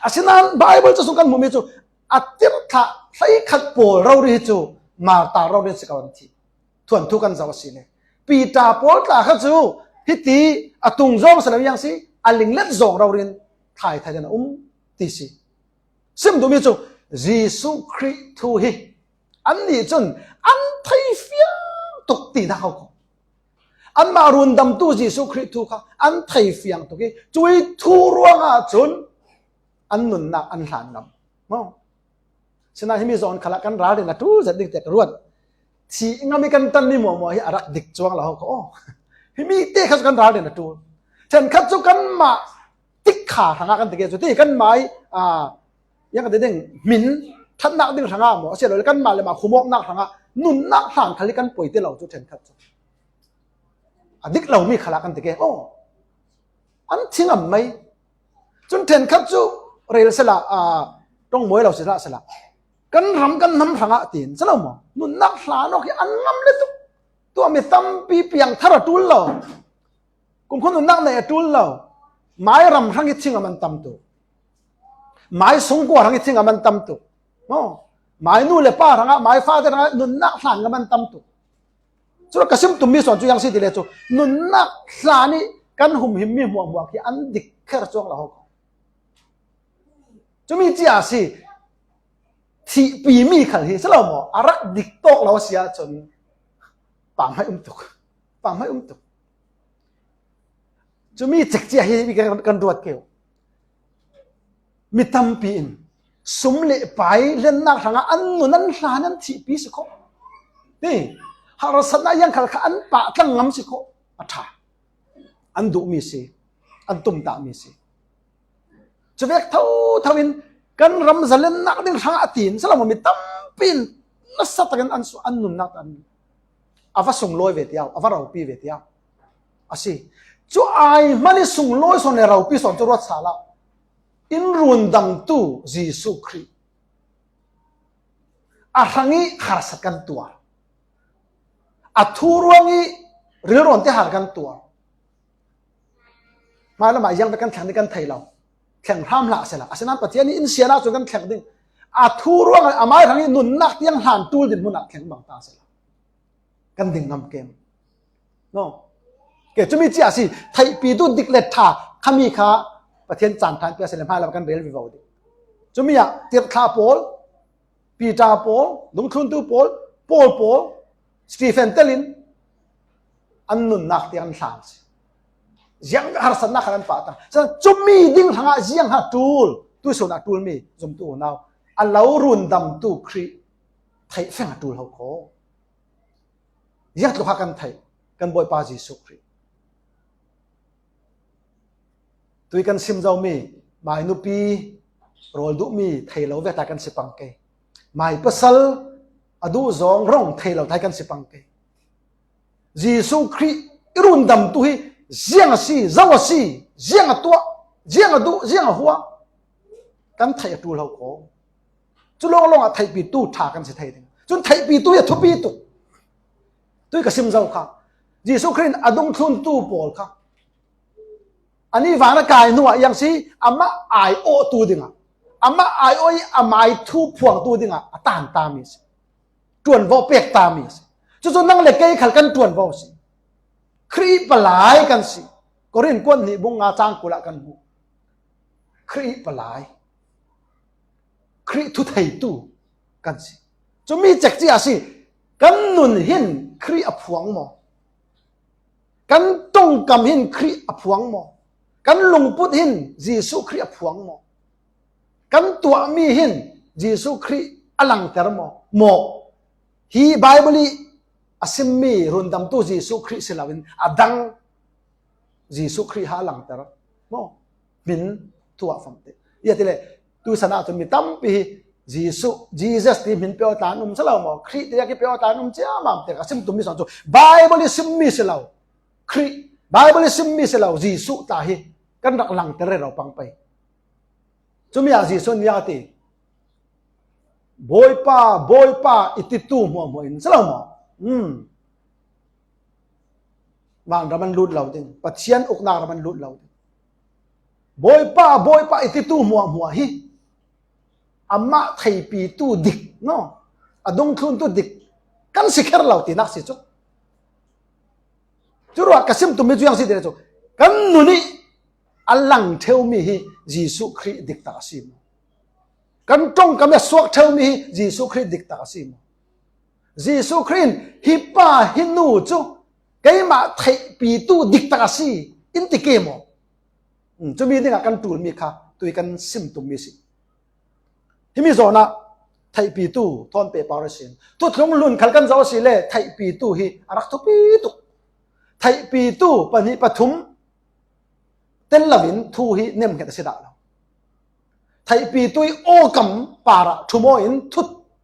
Asinan Baibal ca sung kan hmuhmi cu a tirhthlah hleikhat pawl rori hi cu martar rori an si ko an ti. Thuanthu kan zoh a si le, Piter pawl tla kha cu hiti a tung zong si lo ziang si, a linglet zong rori in thlai thai in a um ti si. Sim duhmi cu Jesuh Khrih thu hi annih cun an thei fiang tuk ti hna ko. Anmah rundamtu Jesuh Khrih thu kha an thei fiang tuk i, cuih thu ruangah cun an nunnak an hlan ngam. Maw? Sinain himi zawn khalah kan ralrin a ṭul zet ding tiah ka ruat. Thih ngam i kan ṭanmi hmuahhmuah hi a rak dik cuang lo ko. Himi te kha cu kan ralrin a ṭul. Ṭhenkhat cu kanmah tik kha hrangah kan ti ke cu ti, kanmah i, aa, yang ka ti ding, hmin ṭhatnak ding hrangah maw, a si lo le kanmah le mah khumawknak hrangah nunnak hlan khal hi kan poi ti lo cu ṭhenkhat cu. A dik lomi khalah kan ti ke. Oh, an thi ngam mai. Cun ṭhenkhat cu rel sehla, aa, ṭongmawi lo si hlah sehla, kan ram kan hnam hrangah tiin si lo maw? Nunnak hlan awk hi an ngam le tuk. Tuah mi tampi piangthar a ṭul lo. Kumkhua nunnak neih a ṭul lo. Mai ram hrang i thing a man tam tuk. Mai sungkua hrang i thing a man tam tuk. Maw? Mai nu le pa hrangah, mai fate hrangah nunnak hlan a man tam tuk. Cule ka sim tummi sawn cu ziang si ti le cu, nunnak hlan i kan humhim mi hmuahhmuah khi an dik kher cuang lo ho ko. Cumi cia si, thihpi mi khal hi si lo maw, a rak dik tawk lo si ahcun pamhmai um tuk, pamhmai um tuk. Cumi cek cia hi mi kan, kan ruat keu. Mi tampi in sum le pai lennak hrangah an nun an hlan an thihpi si khawh. Ti, harsatnak iang khal kha an pah tlang ngam si khawh. A ṭha. An duhmi si, an tumtahmi si. Cuvek thotho in kan ram zalennak ding hrangah a tin, si lo maw, mi tampi in nasa takin an su-, an nunnak an, a va sunglawi ve tiau, a va ropi ve tiau. A si. Cu ai hmanh i sunglawi sawn le ropi sawn cu ruat sal ah in rundamtu Jesuh Khrih a hrang i harsat kan tuar. A thu ruang i rilrawn te har kan tuar. Hmai lamah ziang kan thleng ding kan thei lo. Thleng hram hlah sehla. Asinain Pathian nih in sian ahcun kan thleng ding. A thu ruangah amai hrang i nunnak tiang hlan ṭul dinhmun ah thleng bang ta sehla. Kan ding ngam kem. No. Ke, cumi cia si, theihpitu dik le ṭha khami kha Pathian caan ṭha in pia sehla hmai lamah kan rel vivo ding. Cumi ah tirhthlah pawl, Peter pawl, dungthluntu pawl, Paul pawl, Stephen telin an nunnak tiang an hlan si. Ziang harsatnak kha an pah ta. Cumi ding hrangah ziang ha ṭul, tuisun ah ṭulmi zumtu unau, a lo rundamtu Khrih theih feng a ṭul ho ko. Ziang tluk kha kan theih, kan Bawipa Jesuh Khrih. Tui kan sim zomi, mai nupi rawl duhmi thei lo ve ta kan si pang ke. Mai pasal a duh zong rong thei lo ta kan si pang ke. Jesuh Khrih i rundamtu hi ziang a si, zo a si, ziang a tuah, ziang a duh, ziang a hua, kan theih a ṭul ho ko. Cu lawnglawng ah theihpitu ṭha kan si thei ding. Cun theihpitu hi a thupi tuk. Tui ka sim zo kha, Jesuh Khrih in a dungthluntu pawl kha, anih van a kai hnu ah iang si, amah aiawhtu dingah, amah aiawh i amai thu phuangtu dingah a tan tami si. Ṭuanvo pek tami si. Cucu nang le kei khal kan ṭuanvo si. Khrih palai kan si. Korin kuat hnih bung nga cang kul ah kan hmuh. Khrih palai. Khrih thutheitu kan si. Cumi cek cia si, kan nun hin Khrih a phuang maw? Kan ṭongkam hin Khrih a phuang maw? Kan lungput hin Jesuh Khrih a phuang maw? Kan tuahmi hin Jesuh Khrih a langter maw? Maw? Hi Baibal i a simmi rundamtu Jesuh Khrih si loin a dang Jesuh Khrih ha langter maw? Hmin thu ah famte. Ia tile, tuisan ah cun mi tampi hi Jesuh, Jesus ti hmin pe awta an um si lo maw? Khrih ti a kipe awta an um ciammam te ka sim tummi sawn cu Baibal i simmi si lo. Khrih, Baibal i simmi si lo, Jesuh ta hi kan rak langter rero pang pei. Cumi ah Jesuh nih a ti, Bawipa, Bawipa, i titu hmuahhmuah in si lo maw? Hmm. Vanram an lut lo ding, Pathian uknak ram an lut lo ding. Bawipa, Bawipa, i titu hmuahhmuah hi amah theihpitu dik, no? A dungthluntu dik kan si kher lo tinak si cu. Curuah ka sim tummi cu ziang si ti le cu, kan nun i a lang ṭheumi hi Jesuh Khrih dik tak a si maw? Kan ṭongkam i a suak ṭheumi hi Jesuh Khrih dik tak a si maw? Jesuh Khrih in, "Hi pa, hi nu cu keimah theihpitu dik tak a si," in ti ke maw? Hmm, cumi dingah kan ṭulmi kha tui kan sim tummi si. Himi zawn ah theihpitu thawn pehpar a si. Thuthlung hlun khal kan zoh a si le theihpitu hi a rak thupi tuk. Theihpitu pahnih pathum tel loin thu hi nemhnget a si dah lo. Theihpitu i awkam parah ṭhum aw in thu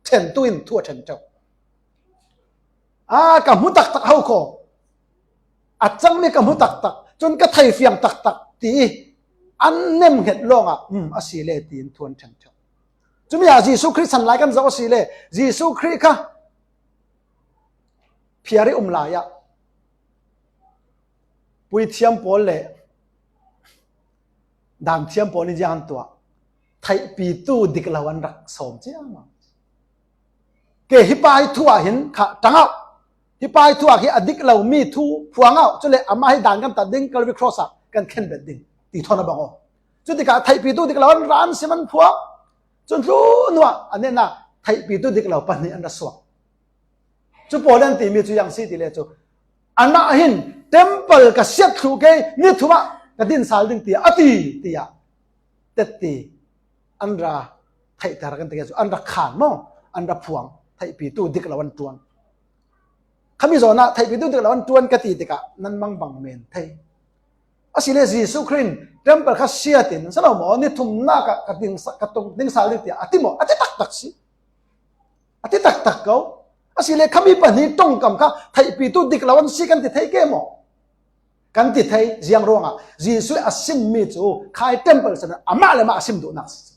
ṭhentu in thu a ṭhen ṭeuh. A, ka hmu taktak ho kho. A cangmi ka hmu taktak. Cun ka theifiang taktak ti i an nemhnget lawngah, um, a si le tiin thu an ṭhen ṭeuh. Cumi ah Jesuh Khrih san lai kan zoh a si le Jesuh Khrih kha phiar i um lai ah puithiam pawl le danthiam pawl nih ziang an tuah, theihpitu dik lo an rak sawm ciammam. Ke hi pa hi thu ah hin kha ṭangauh, Hi pai thuak hi a dik lo mi thu phuang uh, cule amah hi dan kan tat ding, Calvary Cross ah kan khenbet ding ti thawn a bang aw. Cutikah theihpitu dik lo an ra an sim an phuak. Cun hlu hnuah a nena theihpitu dik lo pahnih an ra suak. Cu pawl an timi cu ziang si ti le cu, anah hin temple ka siat thluh kei, ni thum ah ka din sal ding, tiah a ti, tiah tetti an ra theihter kan ti cu an ra khan maw, an ra phuang, theihpitu dik lo an ṭuan. Khami zawn ah theihpitu dik lo an ṭuan ka ti tikah nan mangbang men thei. Asile Jesuh Khrih in temple kha siat in, si lo maw, ni thumnak ah ka ding sa-, ka tung, ding sal ding tiah a ti maw? A ti taktak si. A ti taktak ko. Asile khami pahnih ṭongkam kha theihpitu dik lo an si kan ti thei ke maw? Kan ti thei. Ziang ruangah Jesuh a simmi cu khai temple san amah le mah a sim duhnak si.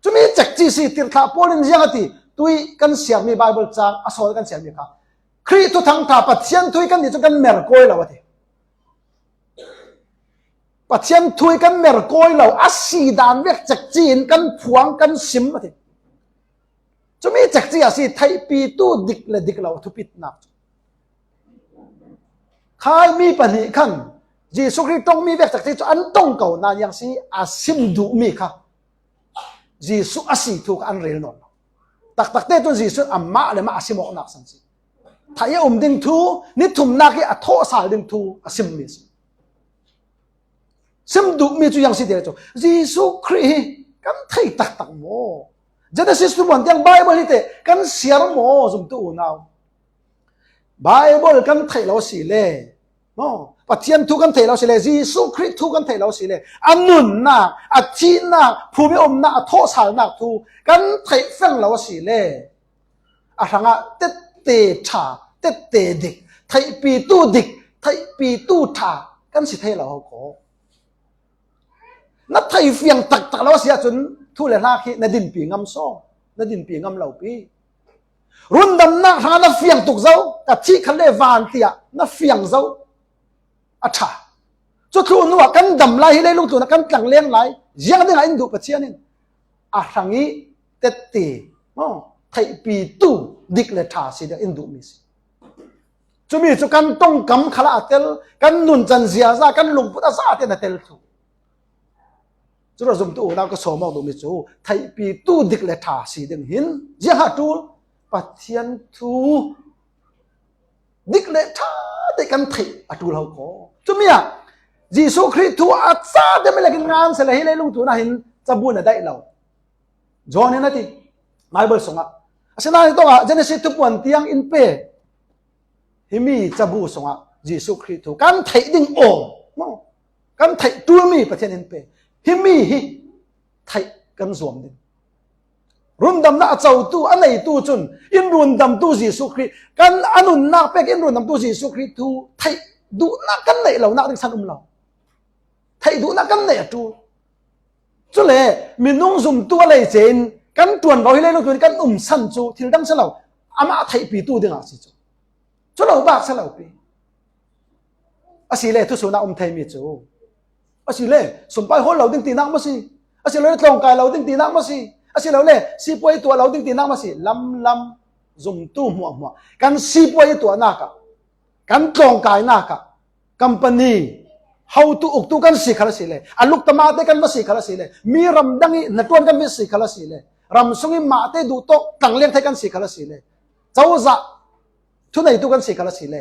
Cumi cekci si. Tirhthlah Paul in ziang a ti? Tui kan siarmi Bible cang a sawl kan siarmi kha, Khrih thuthang ṭha, Pathian thu hi kan ti cu kan mer kawi lo a ti. Pathian thu hi kan mer kawi lo, a si dan vek cekci in kan phuang, kan sim a ti. Cumi cekci a si, theihpitu dik le dik lo a thupitnak cu. Khai mi pahnih khan Jesuh Khrih ṭongmi vek cekci cu an ṭong ko nain ziang si, a sim duhmi kha Jesuh a si thu kha an rel nawn lo. Taktakte cun Jesuh amah le mah a sim awknak san si. Thah i a um ding thu, ni thumnak i a thawh sal ding thu a simmi si. Sim duhmi cu ziang si ti le cu, Jesuh Khrih hi kan thei taktak maw? Genesis thupuan tiang Bible hi te kan siar maw, zumtu unau? Bible kan theih lo si le, maw, Pathian thu kan theih lo si le, Jesuh Khrih thu kan theih lo si le, a nunnak, a thihnak, phumi umnak, a thawhsalnak thu kan theih feng lo si le, a hrangah tette ṭha, tette dik, theihpitu dik, theihpitu ṭha kan si thei lo ko. Na thei fiang taktak lo a si ahcun thu le hla khi na dinpi ngam saw, na dinpi ngam lo pi. Rundamnak hrangah na fiang tuk zo, ka thih khat le van tiah na fiang zo. A ṭha. Cu thluh hnuah kan dam lai, hi leilung tlunah kan tlangleng lai, ziang dingah in duh Pathian in a hrang i tette, maw, theihpitu dik le ṭha si ding in duhmi si. Cumi cu kan ṭongkam khal ah a tel, kan nuncan ziaza, kan lungput a za tiah a tel thluh. Curuah zumtu unau ka sawm awk duhmi cu theihpitu dik le ṭha si ding hin ziang a ṭul? Pathian thu dik le ṭha te kan theih a ṭul ho ko. Cumi ah Jesuh Khrih thu a ca deuh mi lekin ngan seh le, hi leilung tlunah hin cabu na daih lo. John in a ti, Bible sungah. Asinain tawngah Genesis thupuan tiang in pe himi cabu sungah Jesuh Khrih thu kan theih ding aw, maw, kan theih ṭulmi Pathian in pe. Himi hi theih kan zuam ding. Rundamnak a cotu, a neitu cun in rundamtu Jesuh Khrih, kan a nunnak pek in rundamtu Jesuh Khrih thu theih duhnak kan neih lonak ding san um lo. Theih duhnak kan neih a ṭul. Cule minung zumtu a lei cein kan ṭuanvo hi leilung tlun kan um san cu thil dang si lo, amah theihpitu dingah a si cu. Cu lo bak si lo pi. Asile thusun ah um theimi cu, asile sumpai hawl lo ding tinak maw si? Asilole tlawngkai lo ding tinak maw si? Asilole sipuai tuah lo ding tinak maw si? Lamlam zumtu hmuahhmuah kan sipuai tuahnak ah, kan tlawngkainak ah, company hotu uktu kan si khal asile, a luktamate kan va si khal asile, mi ramdang i hnaṭuan kan va si khal asile, ram sung i mahte duhtawk tlangleng thei kan si khal asile, cozah thuneitu kan si khal asile,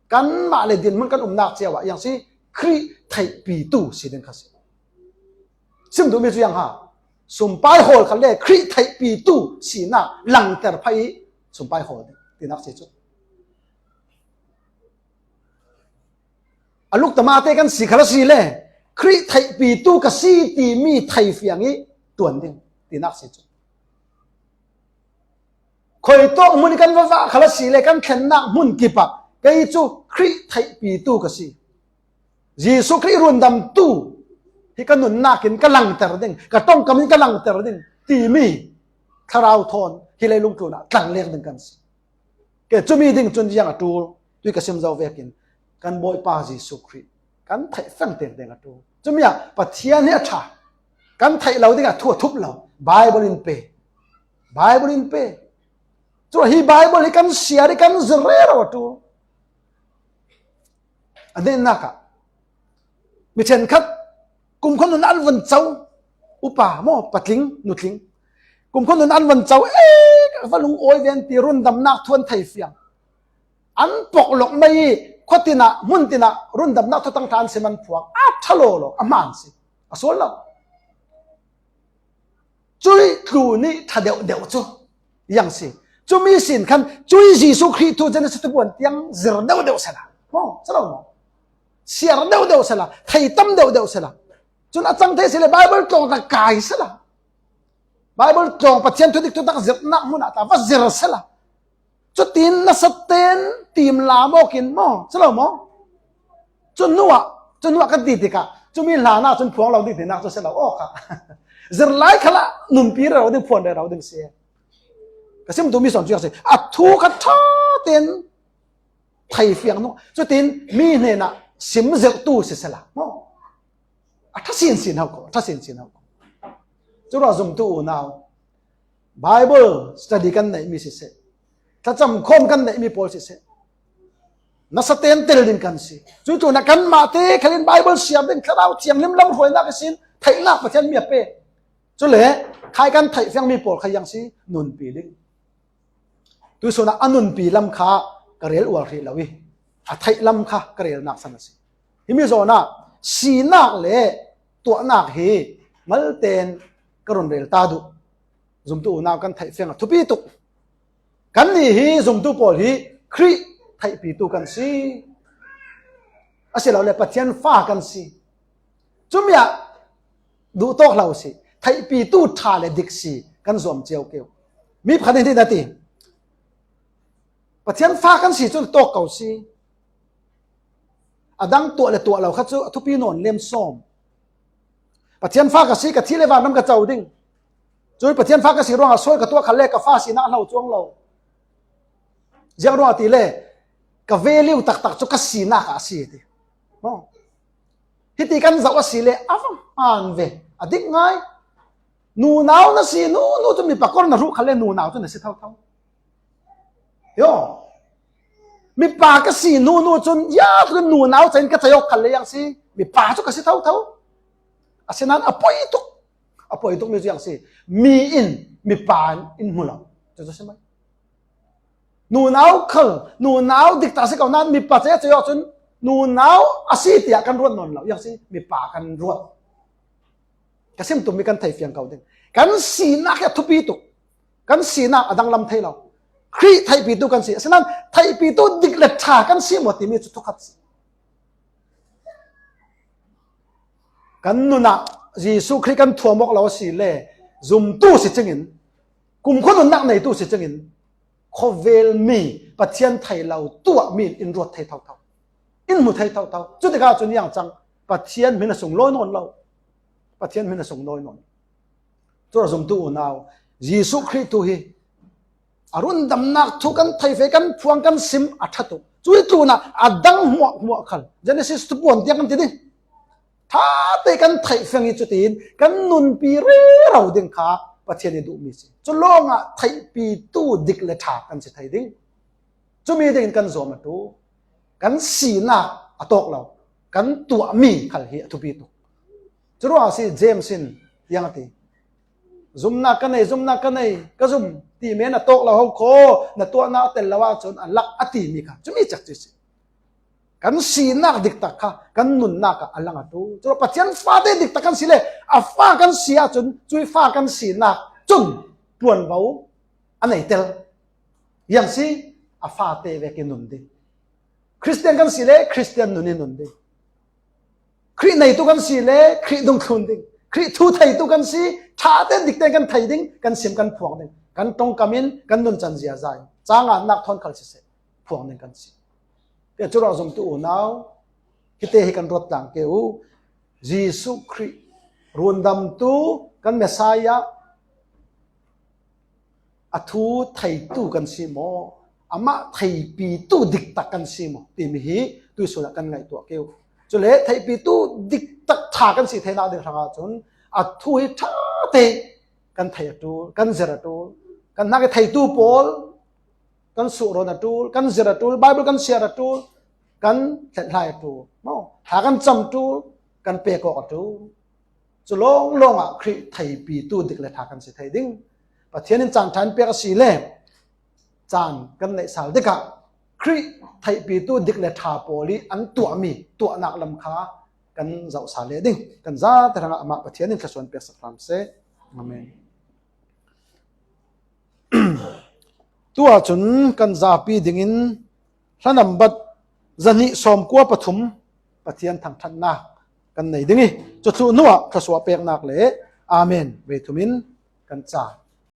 kanmah le dinhmun kan umnak cio ah ziang si? Khrih theihpitu si ding kha si. Sim duhmi cu ziang ha, sumpai hawl khat le Khrih theihpitu sinak langter phah i sumpai hawl ding tinak si cu. A luktamate kan si khal asile, Khrih theihpitu ka si timi thei fiang i ṭuan ding tinak si cu. Khuitawk hmun i kan va vah khal asile, kan thlennak hmun kip ah kei cu Khrih theihpitu ka si, Jesuh Khrih rundamtu hi ka nunnak in ka langter ding, ka ṭongkam in ka langter ding timi thlarau thawn hi leilung tlun ah tlangleng ding kan si. Ke cumi ding cun ziang a ṭul? Tui ka sim zo vekin kan Bawipa Jesuh Khrih kan theih feng tengteng a ṭul. Cumi ah Pathian hi a ṭha, kan theih lo dingah thu a thup lo. Bible in pe. Bible in pe. Chu hi Bible hi kan siar hi kan zir rero a ṭul. A neihnak ah mi ṭhenkhat kumkhua nun an vun co, upa maw, patling, nutling, kumkhua nun an vun co, e, ka va lungawi ve an ti, rundamnak thu an thei fiang. An pok lawk mai i khuatin ah, hmun tin ah rundamnak thutang ṭha an sim, an phuang, a ṭha law law, a hmaan si, a sual lo. Cui tlu nih ṭha deuh deuh cu, iang si. Cumi sin khan cui Jesuh Khrih thu Genesis tubuan tiang zir deuh deuh sela. Maw, si lo maw? Siar deuh deuh sela, thei tam deuh deuh sela. Cun a cang thei si le Bible tlawng tak kai sela. Bible tlawng Pathian thu dik thutak zirhnak hmun ah ta va zir sela. Cutin nasa ten tim lam awk in maw, si lo maw? Cu hnuah, cu hnuah kan ti tikah cumi hlan ah cun phuang lo ding tinak cu si lo awk kha. Zir lai khalah nunpi rero ding, phuan rero ding si. Ka sim duhmi sawn cu a si. A thu kha ṭha ten thei fiang hnu. Cutin mi hnenah sim zirhtu si sela maw? A ṭha sinsin hau ko, a ṭha sinsin hau ko. Cu ruah zumtu unau, Bible study kan neihmi siseh, thlacam khawm kan neihmi pawl siseh, nasa ten tel ding kan si. Cui tlunah kanmah te khalin Bible siar ding, Thlarau Thianghlim lamhruainak ihsin theihnak Pathian mi a pe. Cule khai kan theih fiangmi pawl kha iang si, nunpi ding. Tuisun ah a nunpi lam kha ka rel uar hrih lo i, a theih lam kha ka relnak san a si. Himi zawn ah sinak le tuahnak hi malten ka run rel ta duh. Zumtu unau kan theih fiang a thupi tuk. Kannih hi zumtu pawl hi Khrih theihpitu kan si. Asilole Pathian fa kan si. Cumi ah duhtawk hlo si, theihpitu ṭha le dik si kan zuam cio keu. Mi pakhat in hi na ti, Pathian fa kan si cu tawk ko si. A dang tuah le tuah lo kha cu a thupi nawn lem sawm. Pathian fa ka si, ka thi le vanram ka co ding. Cui Pathian fa ka si ruangah sawi ka tuah kha le ka fa sinak a hlo cuang lo. Ziang ruangah ti le ka value taktak cu ka sinak ah a si ti. Maw? Hiti kan zoh a si le a va hmaan ve, a dik ngai. Nunau na si, nu, nu cu mipa kor na hruh kha le nunau cu na si thotho. Yo. Mipa ka si, nu, nu cun, ya, tu nunau cain ka cei awk kha le iang si, mipa cu ka si thotho. Asinain a poi tuk, a poi tukmi cu iang si, mi in mipa in hmu lo. Cucu si mai. Nunau khal, nunau diktak si ko nain mipa cei a cei awk cun nunau a si tiah kan ruat nawn lo, iang si mipa kan ruat. Ka sim tummi kan thei fiang ko ding. Kan sinak hi a thupi tuk. Kan sinak a danglam thei lo. Khrih theihpitu kan si. Asinain theihpitu dik le ṭha kan si maw timi cu thukhat si. Kan nun ah Jesuh Khrih kan thuam awk lo a si le zumtu si cingin, kumkhua nunnak neitu si cingin, khawvel mi Pathian thei lo tuahmi in in ruat thei thotho, in hmu thei thotho. Cutikah cun iang cang, Pathian hmin a sung lawi nawn lo. Pathian hmin a sung lawi nawn. Cu a zumtu unau, Jesuh Khrih tu hi a rundamnak thu kan thei ve, kan phuang, kan sim a ṭha tuk. Cui tlunah a dang hmuahhmuah khal Genesis thupuan tiang kan ti ding. Ṭha te kan theih fiang i cutin kan nunpi rero ding kha Pathian i duhmi si. Cu lawngah theihpitu dik le ṭha kan si thei ding. Cumi dingin kan zuam a ṭul. Kan sinak a tawk lo, kan tuahmi khal hi a thupi tuk. Curuangah si James in tiang a ti. Zumnak ka nei, zumnak ka nei, ka zum ti men a tawk lo ho khaw, na tuahnak a tel lo ahcun a lak a timi kha cumi cek cu si. Kan sinak diktak kha kan nunnak ah a lang a ṭul. Curuah Pathian fate diktak kan si le a fa kan si ahcun cui fa kan sinak cun ṭuanvo a nei tel. Iang si a fate vek i nun ding. Khristian kan si le Khristian nun i nun ding. Khrih neitu kan si le Khrih dungthlun ding. Khrih thu theitu kan si, ṭha te dik te kan thei ding, kan sim kan phuang ding. Kan ṭongkam in kan nuncan ziaza in cangannak thawn khal siseh, phuang ding kan si. Curuah zumtu unau, hite hi kan ruat tlang ke u. Jesuh Khrih rundamtu kan Messiah a thu theitu kan si maw? Amah theipitu diktak kan si maw? Timi hi tuisun ah kan ngaihtuah ke u. Cule theipitu diktak ṭha kan si theinak ding hrangah cun a thu hi ṭha te kan thei a ṭul, kan zir a ṭul. Kan hnak i theitu pawl, kan suhrawn a ṭul, kan zir a ṭul, Bible kan share a ṭul, kan thlelhlai a ṭul, maw, thla kan cam ṭul, kan pek awk a ṭul. Cu lawnglawng ah Khrih theihpitu dik le ṭha kan si thei ding. Pathian in caan ṭha in pek a si le caan kan neih sal tikah Khrih theihpitu dik le ṭha pawl i an tuahmi tuahnak lam kha kan zoh sal le ding. Kan zate hrangah amah Pathian in thluasuah pek sak hram seh. Amen. Tu ahcun kan zapi dingin hla nambat zahnih sawmkua pathum Pathian thangṭhatnak kan nei ding i, cu thluh hnuah thluasuah peknak le Amen vei thum in kan ca.